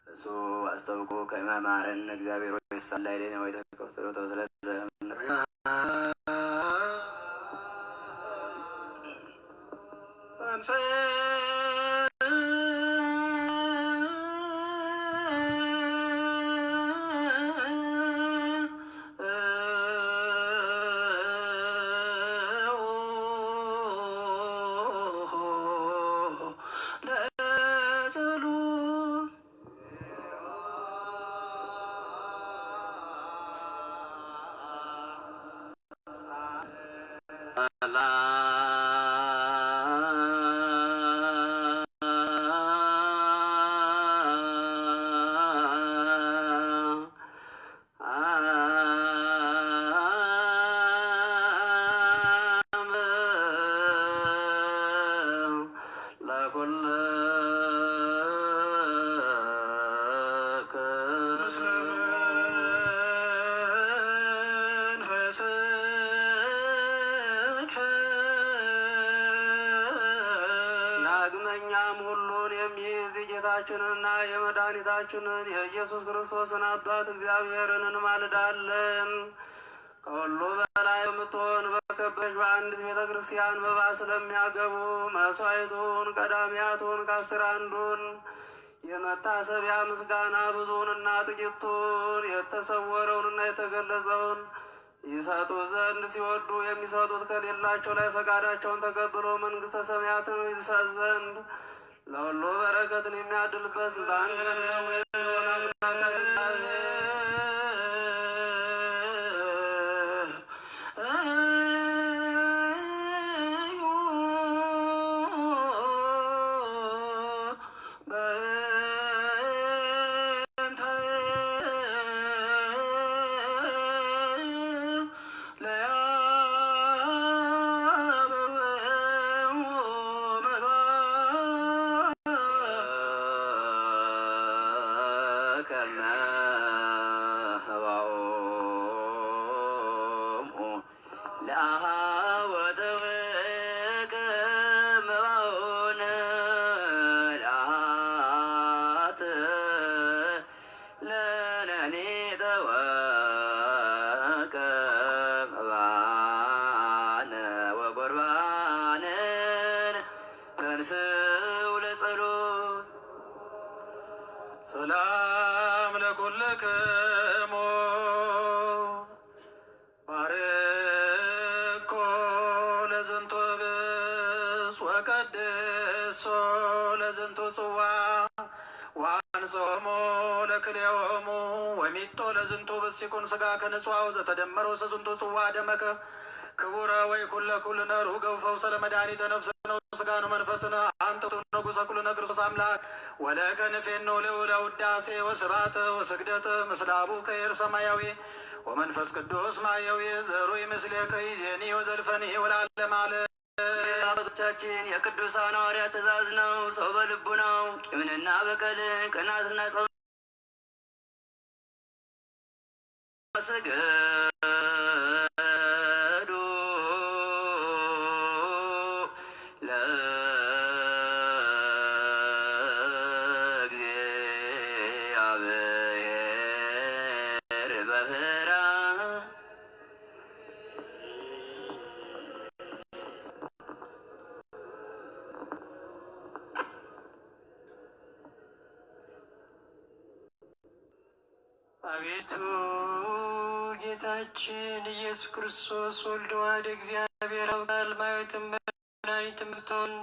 እሱ አስጠብቆ ከመማረን እግዚአብሔር ሆይ ሳላ ይሌነ ወይ ተከፍተሎ ተወስለተ ዳግመኛም ሁሉን የሚይዝ የጌታችንንና የመድኃኒታችንን የኢየሱስ ክርስቶስን አባት እግዚአብሔርን እንማልዳለን። ከሁሉ በላይ በምትሆን በከበረች በአንዲት ቤተ ክርስቲያን መባ ስለሚያገቡ መሥዋዕቱን ቀዳሚያቱን ከአስር አንዱን የመታሰቢያ ምስጋና ብዙውንና ጥቂቱን የተሰወረውንና የተገለጸውን ይሰጡ ዘንድ ሲወዱ የሚሰጡት ከሌላቸው ላይ ፈቃዳቸውን ተቀብሎ መንግሥተ ሰማያትን ይሰጥ ዘንድ ለሁሉ በረከትን የሚያድልበት ስልጣን ገንዘቡ የሚሆን አምላካችን ለአሃ ወተወከ መባኦነ ለአሃት ለነኒ ተወከ መባነ ወቁርባንን ተንስው ለጸሎት። ሰላም ለኩልክሙ ባርኮ ለዝንቱ ብስ ወቀድሶ ለዝንቱ ጽዋ ወአንጾሙ ለክልኤሆሙ ወሚጦ ለዝንቱ ብስ ይኩን ሥጋከ ንጽዋ ወዘተደመረ ውስተ ዝንቱ ጽዋ ደመከ ክቡረ ወይኩን ለኩልነ ርሁገ ፈውሰ ለመድኃኒተ ነፍስነ ወሥጋነ ወመንፈስነ አንተ ውእቱ ንጉሠ ኩልነ ክርስቶስ አምላክ ወለከ ንፌኑ ልዑለ ውዳሴ ወስብሐተ ወስግደተ ምስለ አቡከ ኄር ሰማያዊ ወመንፈስ ቅዱስ ማየዊ ዘሩይ ምስሌከ ይዜኒ ወዘልፈኒ ወለዓለመ ዓለም። የአባቶቻችን የቅዱሳን ሐዋርያት ትእዛዝ ነው። ሰው በልቡናው ቂምንና በቀልን፣ ቅናትና ጸብ ሰገዱ ለ አቤቱ ጌታችን ኢየሱስ ክርስቶስ ወልድ ዋሕድ እግዚአብሔር አብ ቃል ማየትም መድኃኒትም ብትሆን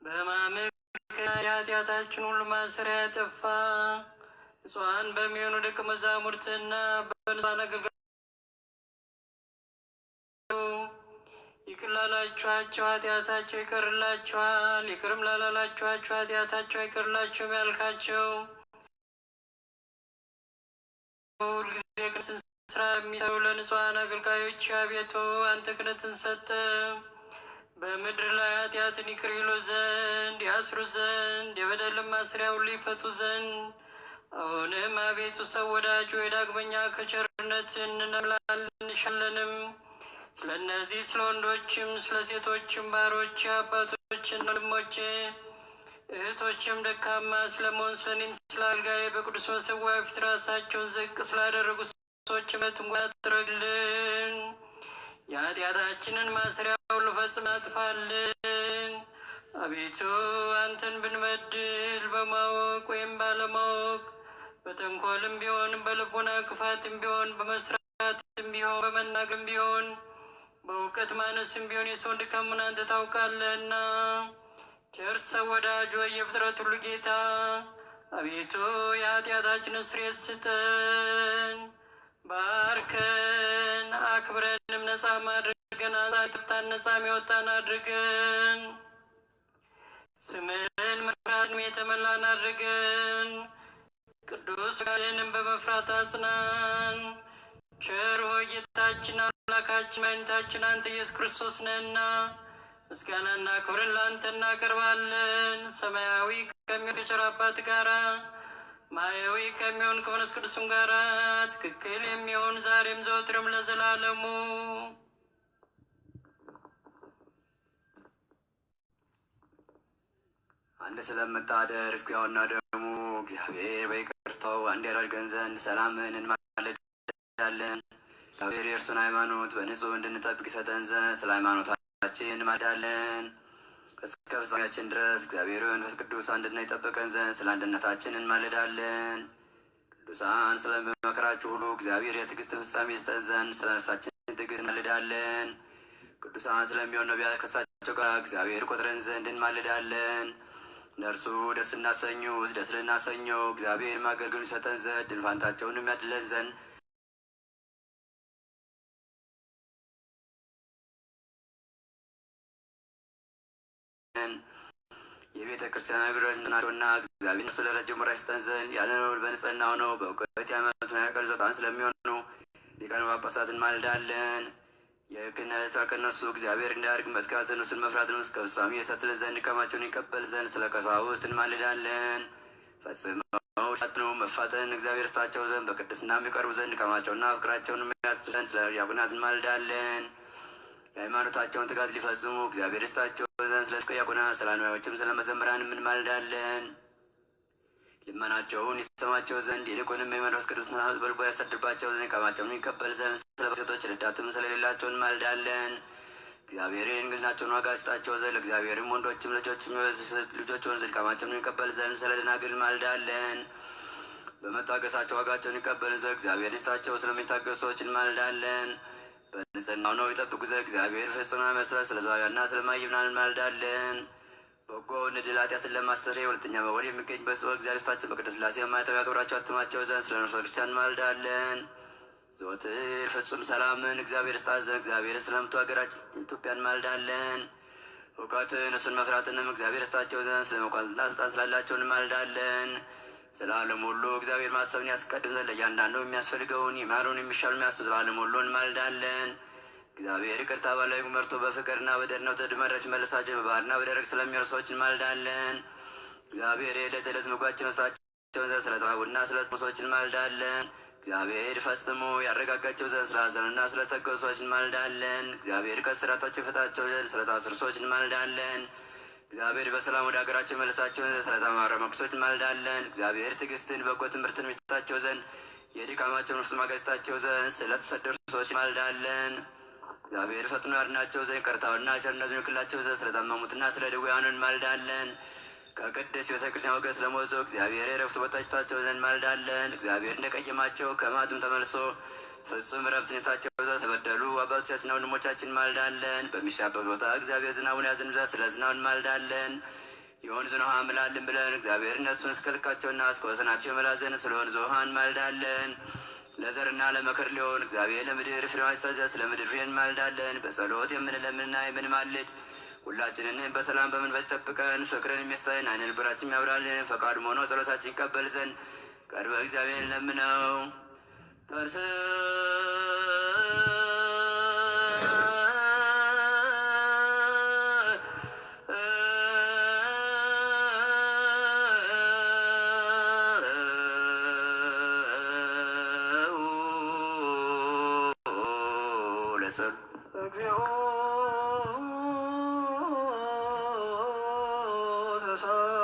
በማመን የኃጢአታችን ሁሉ ማሰሪያ ያጠፋ ንጹሐን በሚሆኑ ደቀ መዛሙርትና በንጹሐን አገልጋዮች ይቅር ላላችኋቸው ኃጢአታቸው ይቀርላችኋል፣ ይቅርም ላላላችኋቸው ኃጢአታቸው አይቀርላችሁም ያልካቸው ሁልጊዜ ቅንትን ስራ የሚሰሩ ለንጹሐን አገልጋዮች አቤቱ አንተ ክህነትን ሰጠ። በምድር ላይ ኃጢአትን ይቅር ይሉ ዘንድ፣ ያስሩ ዘንድ፣ የበደልን ማሰሪያ ሁሉ ይፈቱ ዘንድ። አሁንም አቤቱ ሰው ወዳጅ ሆይ ዳግመኛ ከቸርነት እንለምናለን እንሻለንም። ስለ እነዚህ ስለ ወንዶችም ስለ ሴቶችም ባሮች አባቶችና ወንድሞቼ እህቶችም ደካማ ስለመሆን ስለ እኔም ስለ አገልጋዬ በቅዱስ መሰዊያ ፊት ራሳቸውን ዝቅ ስላደረጉ ሰዎች ምሕረት እንኳን አትረግልን። የኃጢአታችንን ማሰሪያ ሁሉ ፈጽመህ አጥፋልን። አቤቱ አንተን ብንበድል በማወቅ ወይም ባለማወቅ በተንኮልም ቢሆን በልቦና ክፋትም ቢሆን በመስራትም ቢሆን በመናገርም ቢሆን በእውቀት ማነስም ቢሆን የሰውን ድካሙን አንተ ታውቃለህና ቸር ሰው ወዳጅ ሆይ የፍጥረት ሁሉ ጌታ አቤቱ የኃጢአታችንን ስርየት ስጠን። ባርከን አክብረንም ነጻም አድርገን። አዛን የፈታን ነጻም የወጣን አድርገን። ስምን መፍራትንም የተመላን አድርገን። ቅዱስ ፈቃድህንም በመፍራት አጽናን። ቸር ሆይ ጌታችን አምላካችን መድኃኒታችን አንተ ኢየሱስ ክርስቶስ ነህና ምስጋናና ክብርን ለአንተ እናቀርባለን። ሰማያዊ ከሚሆን ከቸር አባት ጋራ ማያዊ ከሚሆን ከመንፈስ ቅዱስም ጋራ ትክክል የሚሆን ዛሬም ዘወትርም ለዘላለሙ። አንድ ስለምታደርግ ሥጋውና ደሙ እግዚአብሔር በይቅርታው አንድ ያደርገን ዘንድ ሰላምን እንማልዳለን። እግዚአብሔር የእርሱን ሃይማኖት በንጹሕ እንድንጠብቅ ይሰጠን ዘንድ ስለ ሃይማኖታችን እንማልዳለን። እስከ ፍጻሜያችን ድረስ እግዚአብሔር መንፈስ ቅዱስ አንድነት ይጠብቀን ዘንድ ስለ አንድነታችን እንማልዳለን። ቅዱሳን ስለሚመክራችሁ ሁሉ እግዚአብሔር የትዕግስትን ፍጻሜ ይሰጠን ዘንድ ስለ ነፍሳችን ትዕግስት እንማልዳለን። ቅዱሳን ስለሚሆን ነቢያት ከሳቸው ጋር እግዚአብሔር ቆጥረን ዘንድ እንማልዳለን። እነርሱ ደስ እናሰኙት፣ ደስ ልናሰኘው እግዚአብሔር ማገልገሉን ይሰጠን ዘንድ ድል ፋንታቸውንም ያድለን ዘንድ የቤተ ክርስቲያን አገልጋዮች ናቸውና እግዚአብሔር እነሱ ለረጅም ወራት ይሰጠን ዘንድ ያለ ነውር በንጽሕና ሆነው በእውቀት የሃይማኖቱን ያቀኑ ዘንድ ስለሚሆኑ ሊቃነ ጳጳሳት እንማልዳለን። የክህነት ሥራ ከእነርሱ እግዚአብሔር እንዳያርቅ መትጋት እነሱን መፍራትን እስከ ፍጻሜ ይሰጥልን ዘንድ ድካማቸውን ይቀበል ዘንድ ስለ ቀሳውስት እንማልዳለን። ፈጽመው ሻትነው መፋጠንን እግዚአብሔር ይስጣቸው ዘንድ በቅድስና የሚቀርቡ ዘንድ ድካማቸውንና ፍቅራቸውን የሚያስብ ዘንድ ስለ ዲያቆናት እንማልዳለን። የሃይማኖታቸውን ትጋት ሊፈጽሙ እግዚአብሔር ይስጣቸው ዘንድ ስለ ዲያቆናት፣ ስለ አንባቢዎችም ስለ መዘምራንም እንማልዳለን። ልመናቸውን ይሰማቸው ዘንድ ይልቁንም የመንፈስ ቅዱስ ኃይል በልቦ ያሳድርባቸው ዘንድ ድካማቸውን ይቀበል ዘንድ ስለ ሴቶች ረዳትም ስለሌላቸው እንማልዳለን። እግዚአብሔር የድንግልናቸውን ዋጋ ይስጣቸው ዘንድ ለእግዚአብሔርም ወንዶችም ልጆችም ልጆች ይሆኑ ዘንድ ድካማቸውን ይቀበል ዘንድ ስለ ደናግል እንማልዳለን። በመታገሳቸው ዋጋቸውን ይቀበሉ ዘንድ እግዚአብሔር ይስጣቸው። ስለሚታገሱ ሰዎች እንማልዳለን። በንጽሕና ሆነው ይጠብቁ ዘንድ እግዚአብሔር ፍጹም መስዋዕት ስለ ዘባቢያና ስለ ማይምናን እንማልዳለን። በጎውን ዕድል ኃጢአትን ለማስተስረይ ሁለተኛ መወለድ የሚገኝበት ጽዋ እግዚአብሔር ይስጣቸው። በቅድስት ሥላሴ ማኅተም ያከብራቸው ያትማቸው ዘንድ ስለ እነርሱ ክርስቲያን እንማልዳለን። ዘወትር ፍጹም ሰላምን እግዚአብሔር ይስጣት ዘንድ እግዚአብሔር ስለምትወድ ሀገራችን ኢትዮጵያ እንማልዳለን። እውቀትን እሱን መፍራትንም እግዚአብሔር ይስጣቸው ዘንድ ስለ መኳንንትና ስልጣን ስላላቸው እንማልዳለን። ስለ ዓለም ሁሉ እግዚአብሔር ማሰብን ያስቀድም ዘንድ ለእያንዳንዱ የሚያስፈልገውን የሚያምረውን የሚሻለውን የሚያስብ ስለ ዓለም ሁሉ እንማልዳለን። እግዚአብሔር ይቅርታ ባለቤት መርቶ በፍቅርና በደህንነት ወደ መረች መልሳቸው በባህርና በደረቅ ስለሚኖሩ ሰዎች እንማልዳለን። እግዚአብሔር የዕለት ዕለት ምግባቸውን ይስጣቸው ዘንድ ስለ ተራቡና ስለ ተጠሙ ሰዎች እንማልዳለን። እግዚአብሔር ፈጽሞ ያረጋጋቸው ዘንድ ስለ ሐዘኑና ስለ ተከዙ ሰዎች እንማልዳለን። እግዚአብሔር ከእስራታቸው ይፈታቸው ዘንድ ስለ ታሰሩ ሰዎች እንማልዳለን። እግዚአብሔር በሰላም ወደ ሀገራቸው ይመልሳቸው ዘንድ ስለ ተማረኩ ሰዎች እንማልዳለን። እግዚአብሔር ትዕግስትን በጎ ትምህርትን ይስጣቸው ዘንድ የድካማቸውን ፍጹም ዋጋ ይስጣቸው ዘንድ ስለ ተሰደዱ ሰዎች እንማልዳለን። እግዚአብሔር ፈጥኖ ያድናቸው ዘንድ ይቅርታውንና ቸርነቱን ይልክላቸው ዘንድ ስለ ታመሙትና ስለ ድውያኑ እንማልዳለን። ከቅድስት ቤተ ክርስቲያን ወገን ስለሞቱ እግዚአብሔር የዕረፍቱ ቦታቸው ይሰጣቸው ዘንድ እንማልዳለን። እግዚአብሔር እንደቀየማቸው ከመዓቱም ተመልሶ ፍጹም ዕረፍትን ይሰጣቸው ዘንድ ስለበደሉ አባቶቻችንና ወንድሞቻችን እንማልዳለን። በሚሻበት ቦታ እግዚአብሔር ዝናቡን ያዘንብ ዘንድ ስለ ዝናቡ እንማልዳለን። የወንዙን ውሃ ምላልን ብለን እግዚአብሔር እነሱን እስከ ልካቸውና እስከ ወሰናቸው ይመላ ዘንድ ስለ ወንዙ ውሃ እንማልዳለን። ለዘርና ለመከር ሊሆን እግዚአብሔር ለምድር ፍሬዋን ይሰጥ ዘንድ ስለ ምድር ፍሬ እንማልዳለን። በጸሎት የምንለምንና የምንማልድ ሁላችንንም በሰላም በመንፈስ ይጠብቀን፣ ፍቅርን የሚያስተምረን አይነ ልቦናችን የሚያብራልን ፈቃዱ ሆኖ ጸሎታችን ይቀበል ዘንድ ቅርበ እግዚአብሔር እንለምነው። ተንሥእ ለጸሎት። እግዚኦ ተሳላ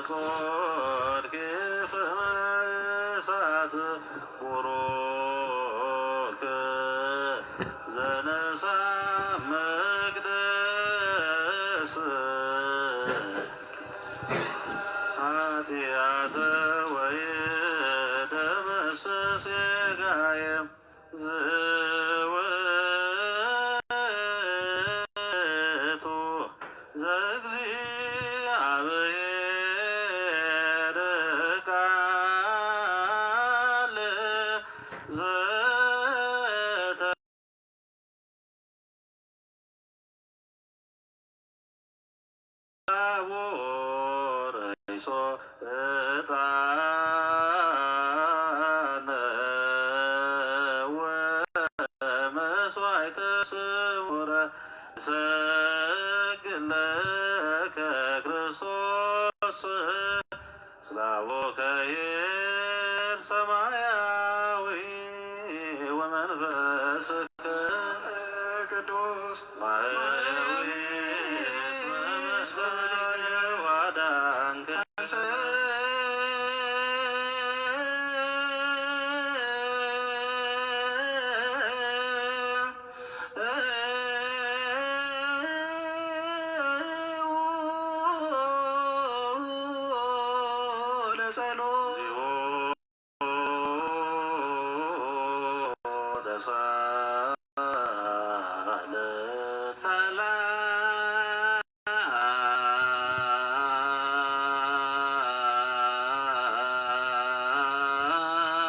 ጾድቅ ፍመሳት ቡሩክ ዘነሳ መቅደስ ኃጢአተ ወይደመስስ ጌጋየ። ዝውቱ ዘእግዚአብሔር ቃል ዘተ ቡርይሶ ዕጣነ ወመስዋዕተ ስሙረ። እሰግድ ለከ ክርስቶስ ስላቦ ከይር ሰማያዊ ወመንፈስከ ቅዱስ ማህያዊ እስመ መሳየ ዋዳንከ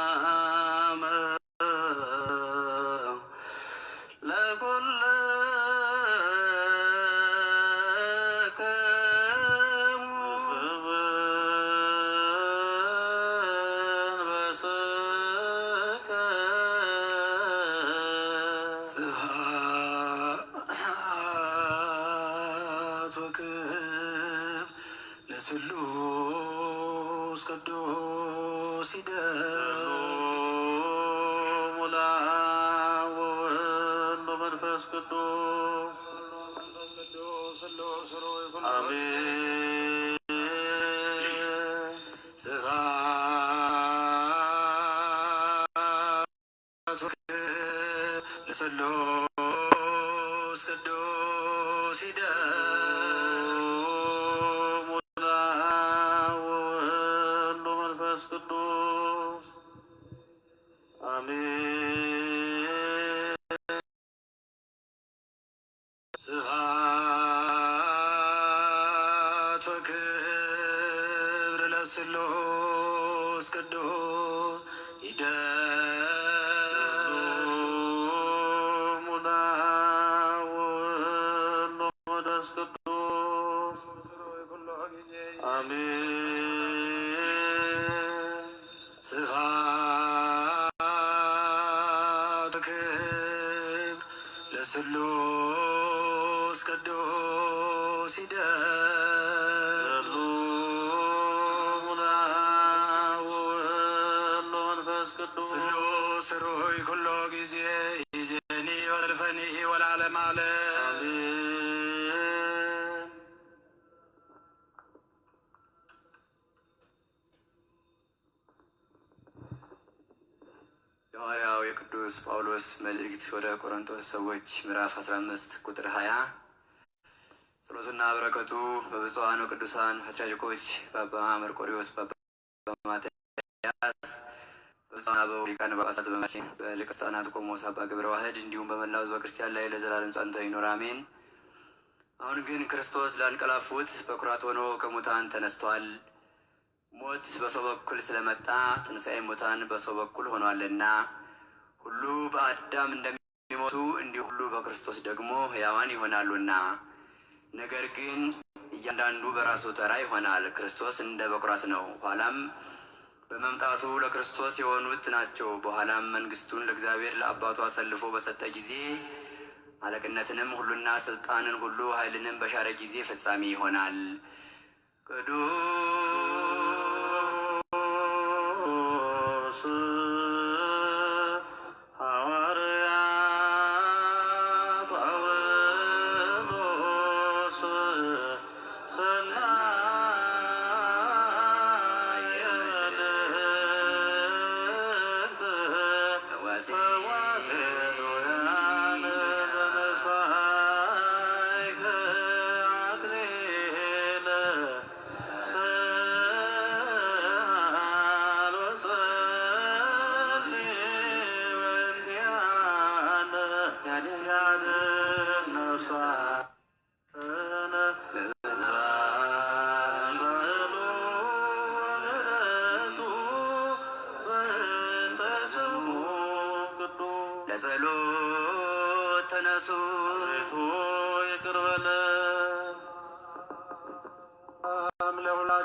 ሰላም ለኩልክሙ በስከ ስብሐት ወክብር ለስሉስ ቅዱስ ይደር። ሙላ ወወልድ ወመንፈስ ቅዱስ። አሜን። ስብሐት ለስሉስ ቅዱስ ይደር። ሙላ ወወልድ ወመንፈስ ቅዱስ። አሜን። ስብሐት ወክብር ለስሉስ ቅዱስ ይደር። ሙላ ወወልድ ወመንፈስ ቅዱስ። አሜን። ስብሐት ክብር ለስሉስ ቅዱስ ይደር። ሙላ ወወልድ ወመንፈስ ቅዱስ። ስሉስ ሩይ ኩሎ ጊዜ ይዜኒ ወዘልፈኒ ወለዓለመ ዓለም። አሜን። የሐዋርያው የቅዱስ ጳውሎስ መልእክት ወደ ቆሮንቶስ ሰዎች ምዕራፍ አስራ አምስት ቁጥር ሃያ። ጸሎቱና በረከቱ በብፁዓን ወቅዱሳን ፓትርያርኮች በአባ መርቆሬዎስ፣ በአባ ማትያስ፣ በብፁዓን አበው ሊቃነ ጳጳሳት፣ በመላው በሊቀ ሊቃነ ቆሞስ አባ ገብረ ዋህድ እንዲሁም በመላው ሕዝበ ክርስቲያን ላይ ለዘላለም ጸንቶ ይኑር፣ አሜን። አሁን ግን ክርስቶስ ላንቀላፉት በኩራት ሆኖ ከሙታን ተነስቷል። ሞት በሰው በኩል ስለመጣ ትንሣኤ ሙታን በሰው በኩል ሆኗልና፣ ሁሉ በአዳም እንደሚሞቱ እንዲሁ ሁሉ በክርስቶስ ደግሞ ሕያዋን ይሆናሉና። ነገር ግን እያንዳንዱ በራሱ ተራ ይሆናል። ክርስቶስ እንደ በኩራት ነው። ኋላም በመምጣቱ ለክርስቶስ የሆኑት ናቸው። በኋላም መንግሥቱን ለእግዚአብሔር ለአባቱ አሳልፎ በሰጠ ጊዜ አለቅነትንም ሁሉና ሥልጣንን ሁሉ ኃይልንም በሻረ ጊዜ ፈጻሚ ይሆናል። ቅዱስ ሐዋርያ ጳውሎስ ሰላም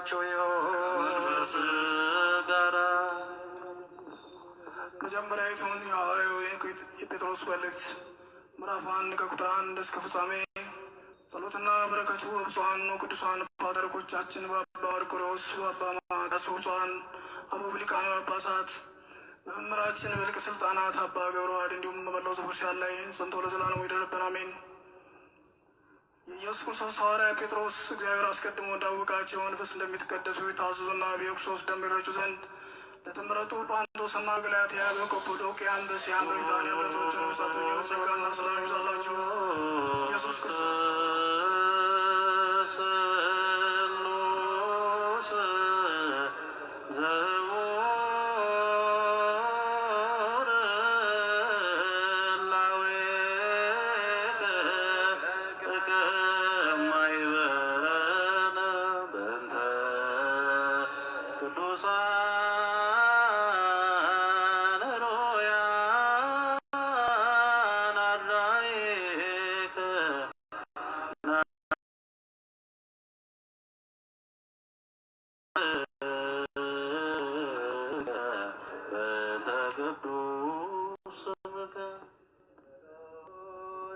ከመንፈስ ጋራ። መጀመሪያይቱን የሐዋርያው የጴጥሮስ መልእክት ምዕራፍ አንድ ከቁጥር አንድ እስከ ፍጻሜ። ጸሎትና በረከቱ በብፁዓን ወቅዱሳን ፓትርያርኮቻችን በአባ መርቆሬዎስ፣ በአባ ማትያስ፣ በብፁዓን አበው ሊቃነ ጳጳሳት፣ በመምህራችን በሊቀ ሥልጣናት አባ ገብረ ዋህድ እንዲሁም በመላው ሕዝበ ክርስቲያን ላይ ጸንቶ ለዘላለሙ ይደርብን፣ አሜን። የኢየሱስ ክርስቶስ ሐዋርያ ጴጥሮስ እግዚአብሔር አስቀድሞ እንዳወቃቸው መንፈስ እንደሚትቀደሱ ይታዘዙና በክርስቶስ ደም ይረጩ ዘንድ ለተመረጡ ጳንጦስና ገላትያ፣ በቀጳዶቅያም በእስያም በቢታንያም ለተበተኑ መጻተኞች ጸጋና ሰላም ይብዛላችሁ። ኢየሱስ ክርስቶስ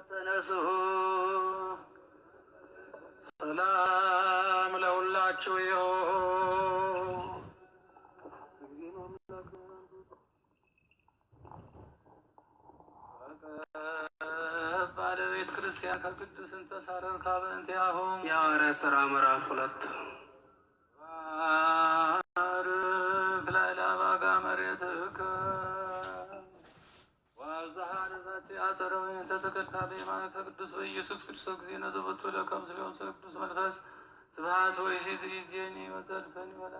ተነሱ። ሰላም ለሁላችሁ ይሁን። ባለቤት ክርስቲያን ከቅዱስ እንተ ሳረር ካበ እንቲአሁም። የሐዋርያት ሥራ ምዕራፍ ሁለት። ባርክ ላዕለ አባጋ መሬትከ ወአብዝሓ ለዛቲ አጸደ ወይን ተተከልካ በየማንከ ቅዱስ በኢየሱስ ክርስቶስ ጊዜ ነዘቦቱ ለከም ስሌው ቅዱስ መንፈስ ስብሐት ወይሂ ዘይዜኒ ወዘልፈኒ ወላ።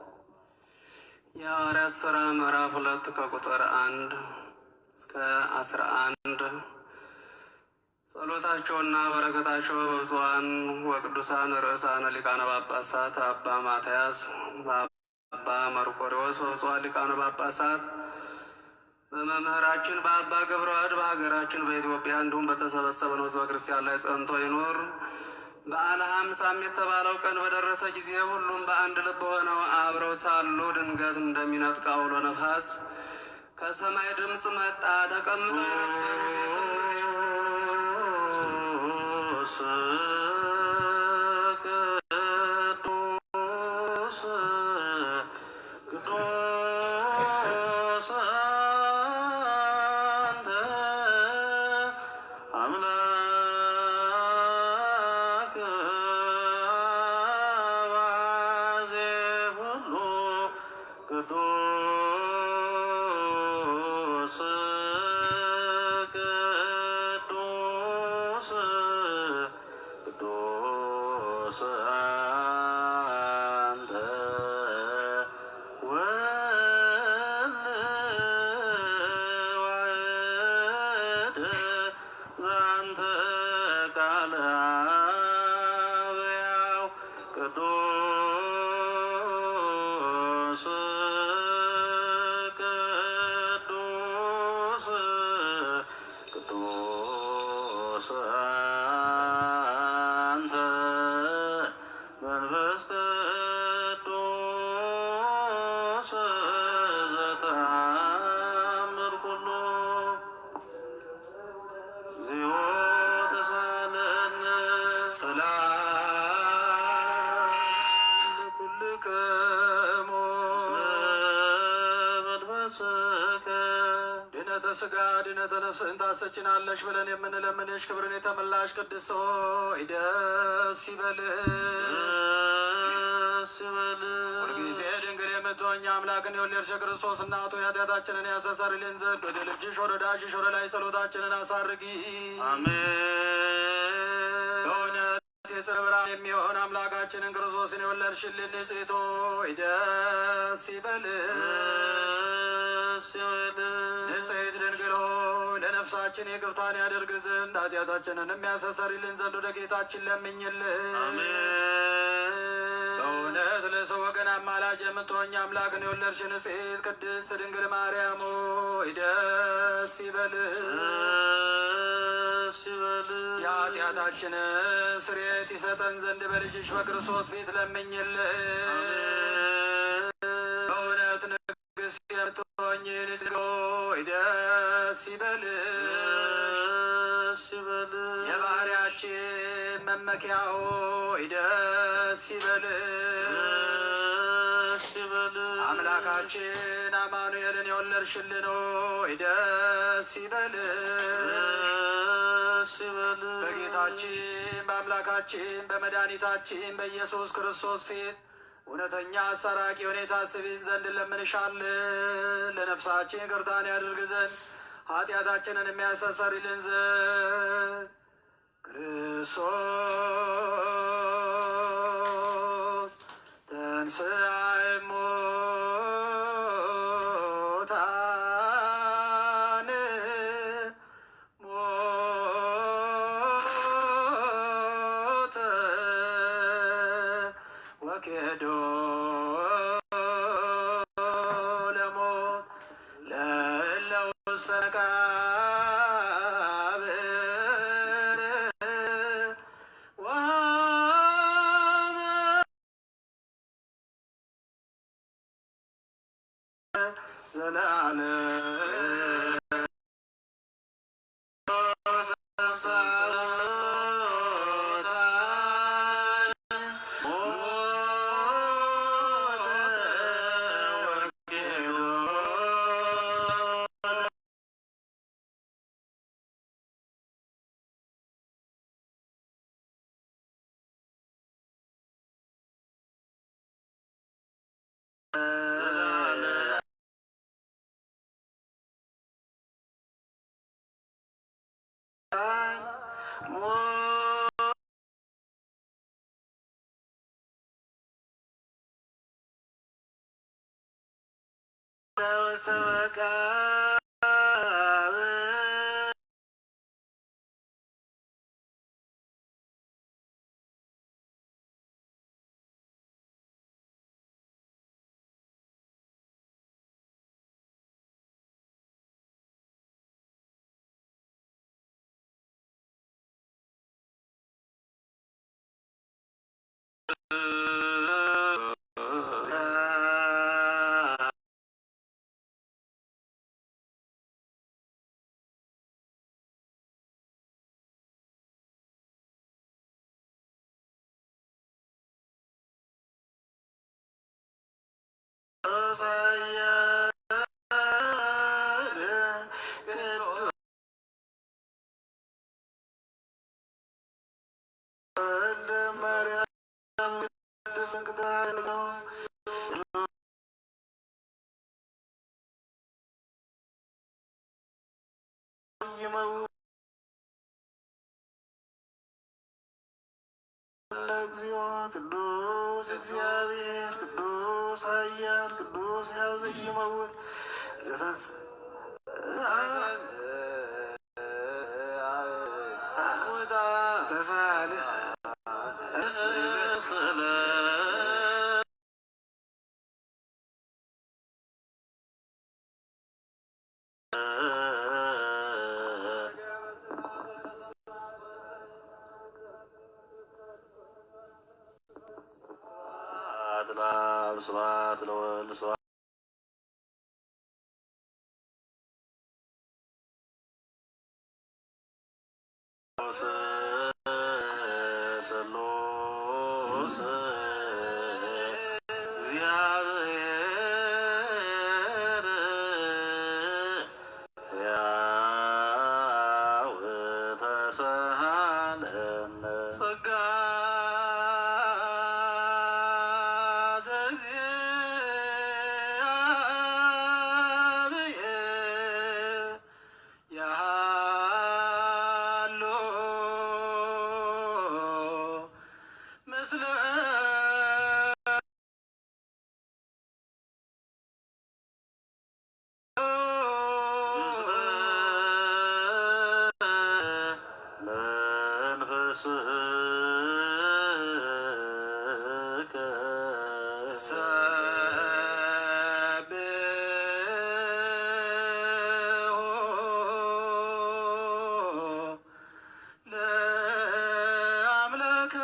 የሐዋርያት ሥራ ምዕራፍ ሁለት ከቁጥር አንድ እስከ አስራ አንድ። ጸሎታቸውና በረከታቸው በብፁዓን ወቅዱሳን ርዕሳነ ሊቃነ ጳጳሳት አባ ማትያስ፣ በአባ መርቆሬዎስ፣ በብፁዓን ሊቃነ ጳጳሳት፣ በመምህራችን በአባ ገብረ ዋህድ፣ በሀገራችን በኢትዮጵያ እንዲሁም በተሰበሰብነው ሕዝበ ክርስቲያን ላይ ጸንቶ ይኑር። በዓለ ሐምሳም የተባለው ቀን በደረሰ ጊዜ ሁሉም በአንድ ልብ ሆነው አብረው ሳሉ ድንገት እንደሚነጥቅ አውሎ ነፋስ ከሰማይ ድምፅ መጣ። ተቀምጠው የነበሩ ቤተ መንግስት ቅዱስ፣ ቅዱስ አንተ አምላክ አባዜ ሁሉ ቅዱስ ቅዱስ ቅዱስ አንተ ወልድ ዋሕድ ዛንተ ቃል አብ ያው ቅዱስ ቅዱስ ቅዱስ አንተ መንፈስ ቅዱስ ዘተአምር ኩሉ። እግዚኦ ተሳለነ። ሰላም ለኩልክሙ። ስለ መንፈስከ። ድነተ ሥጋ ድነተ ነፍስን ታሰጭናለሽ ብለን የምንለምንሽ ክብርን የተመላሽ ቅድስት ሆይ ደስ ይበልሽ። ደስ ይበልሽ። ሁልጊዜ ድንግል የምትሆኝ አምላክን የወለድሽ የክርስቶስ እናቱ ኃጢአታችንን ያስተሰርይልን ዘንድ ወደ ልጅሽ ወደ ወዳጅሽ ወደ ላይ ጸሎታችንን አሳርጊ። አሜን። በእውነት የጽድቅ ብርሃን የሚሆን አምላካችንን ክርስቶስን የወለድሽልን ንጽሕት ሆይ ደስ ይበልሽ። ደስ ይበልሽ። ንጽሕት ድንግል ሆይ ለነፍሳችን ይቅርታን ያደርግ ዘንድ ኃጢአታችንንም ያስተሰርይልን ዘንድ ወደ ጌታችን ለምኝልን። አሜን። በእውነት ለሰው ወገን አማላጅ የምትሆኝ አምላክን የወለድሽ ንጽሕት ቅድስት ድንግል ማርያም ሆይ ደስ ይበልሽ። ደስ ይበልሽ። የኃጢአታችንን ስርየት ይሰጠን ዘንድ በልጅሽ በክርስቶስ ፊት ለምኝልን። አሜን። ሆይ ደስ ይበልሽ። ደስ ይበልሽ። የባህሪያችን መመኪያ ሆይ ደስ ይበልሽ። ደስ ይበልሽ። አምላካችን አማኑኤልን የወለድሽልን ሆይ ደስ ይበልሽ። ደስ ይበልሽ። በጌታችን በአምላካችን በመድኃኒታችን በኢየሱስ ክርስቶስ ፊት እውነተኛ አስታራቂ ሆነሽ ታስቢን ዘንድ እንለምንሻለን። ለነፍሳችን ይቅርታን ያደርግ ዘንድ ኃጢአታችንን የሚያስተሰርይልን ዘንድ። ክርስቶስ ተንሥአ እሙታን ሞተ ወኬዶ ለሞት ለእለ ውስተ መቃብር ወሀበ ዘላለም። ለእግዚኦ ቅዱስ እግዚአብሔር ቅዱስ ኃያል ቅዱስ ሕያው ዘይመውት ዘተንሥአ ተሳለ ስብሐት ለአብ፣ ስብሐት ለወልድ፣ ስብሐት ሥሉስ እግዚአብሔር ሕያው ተሳሃለነ። ጸጋ ዘእግዚአብሔር ያሃሎ ምስለ መንፈስከ። ለአምላከ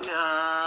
Ya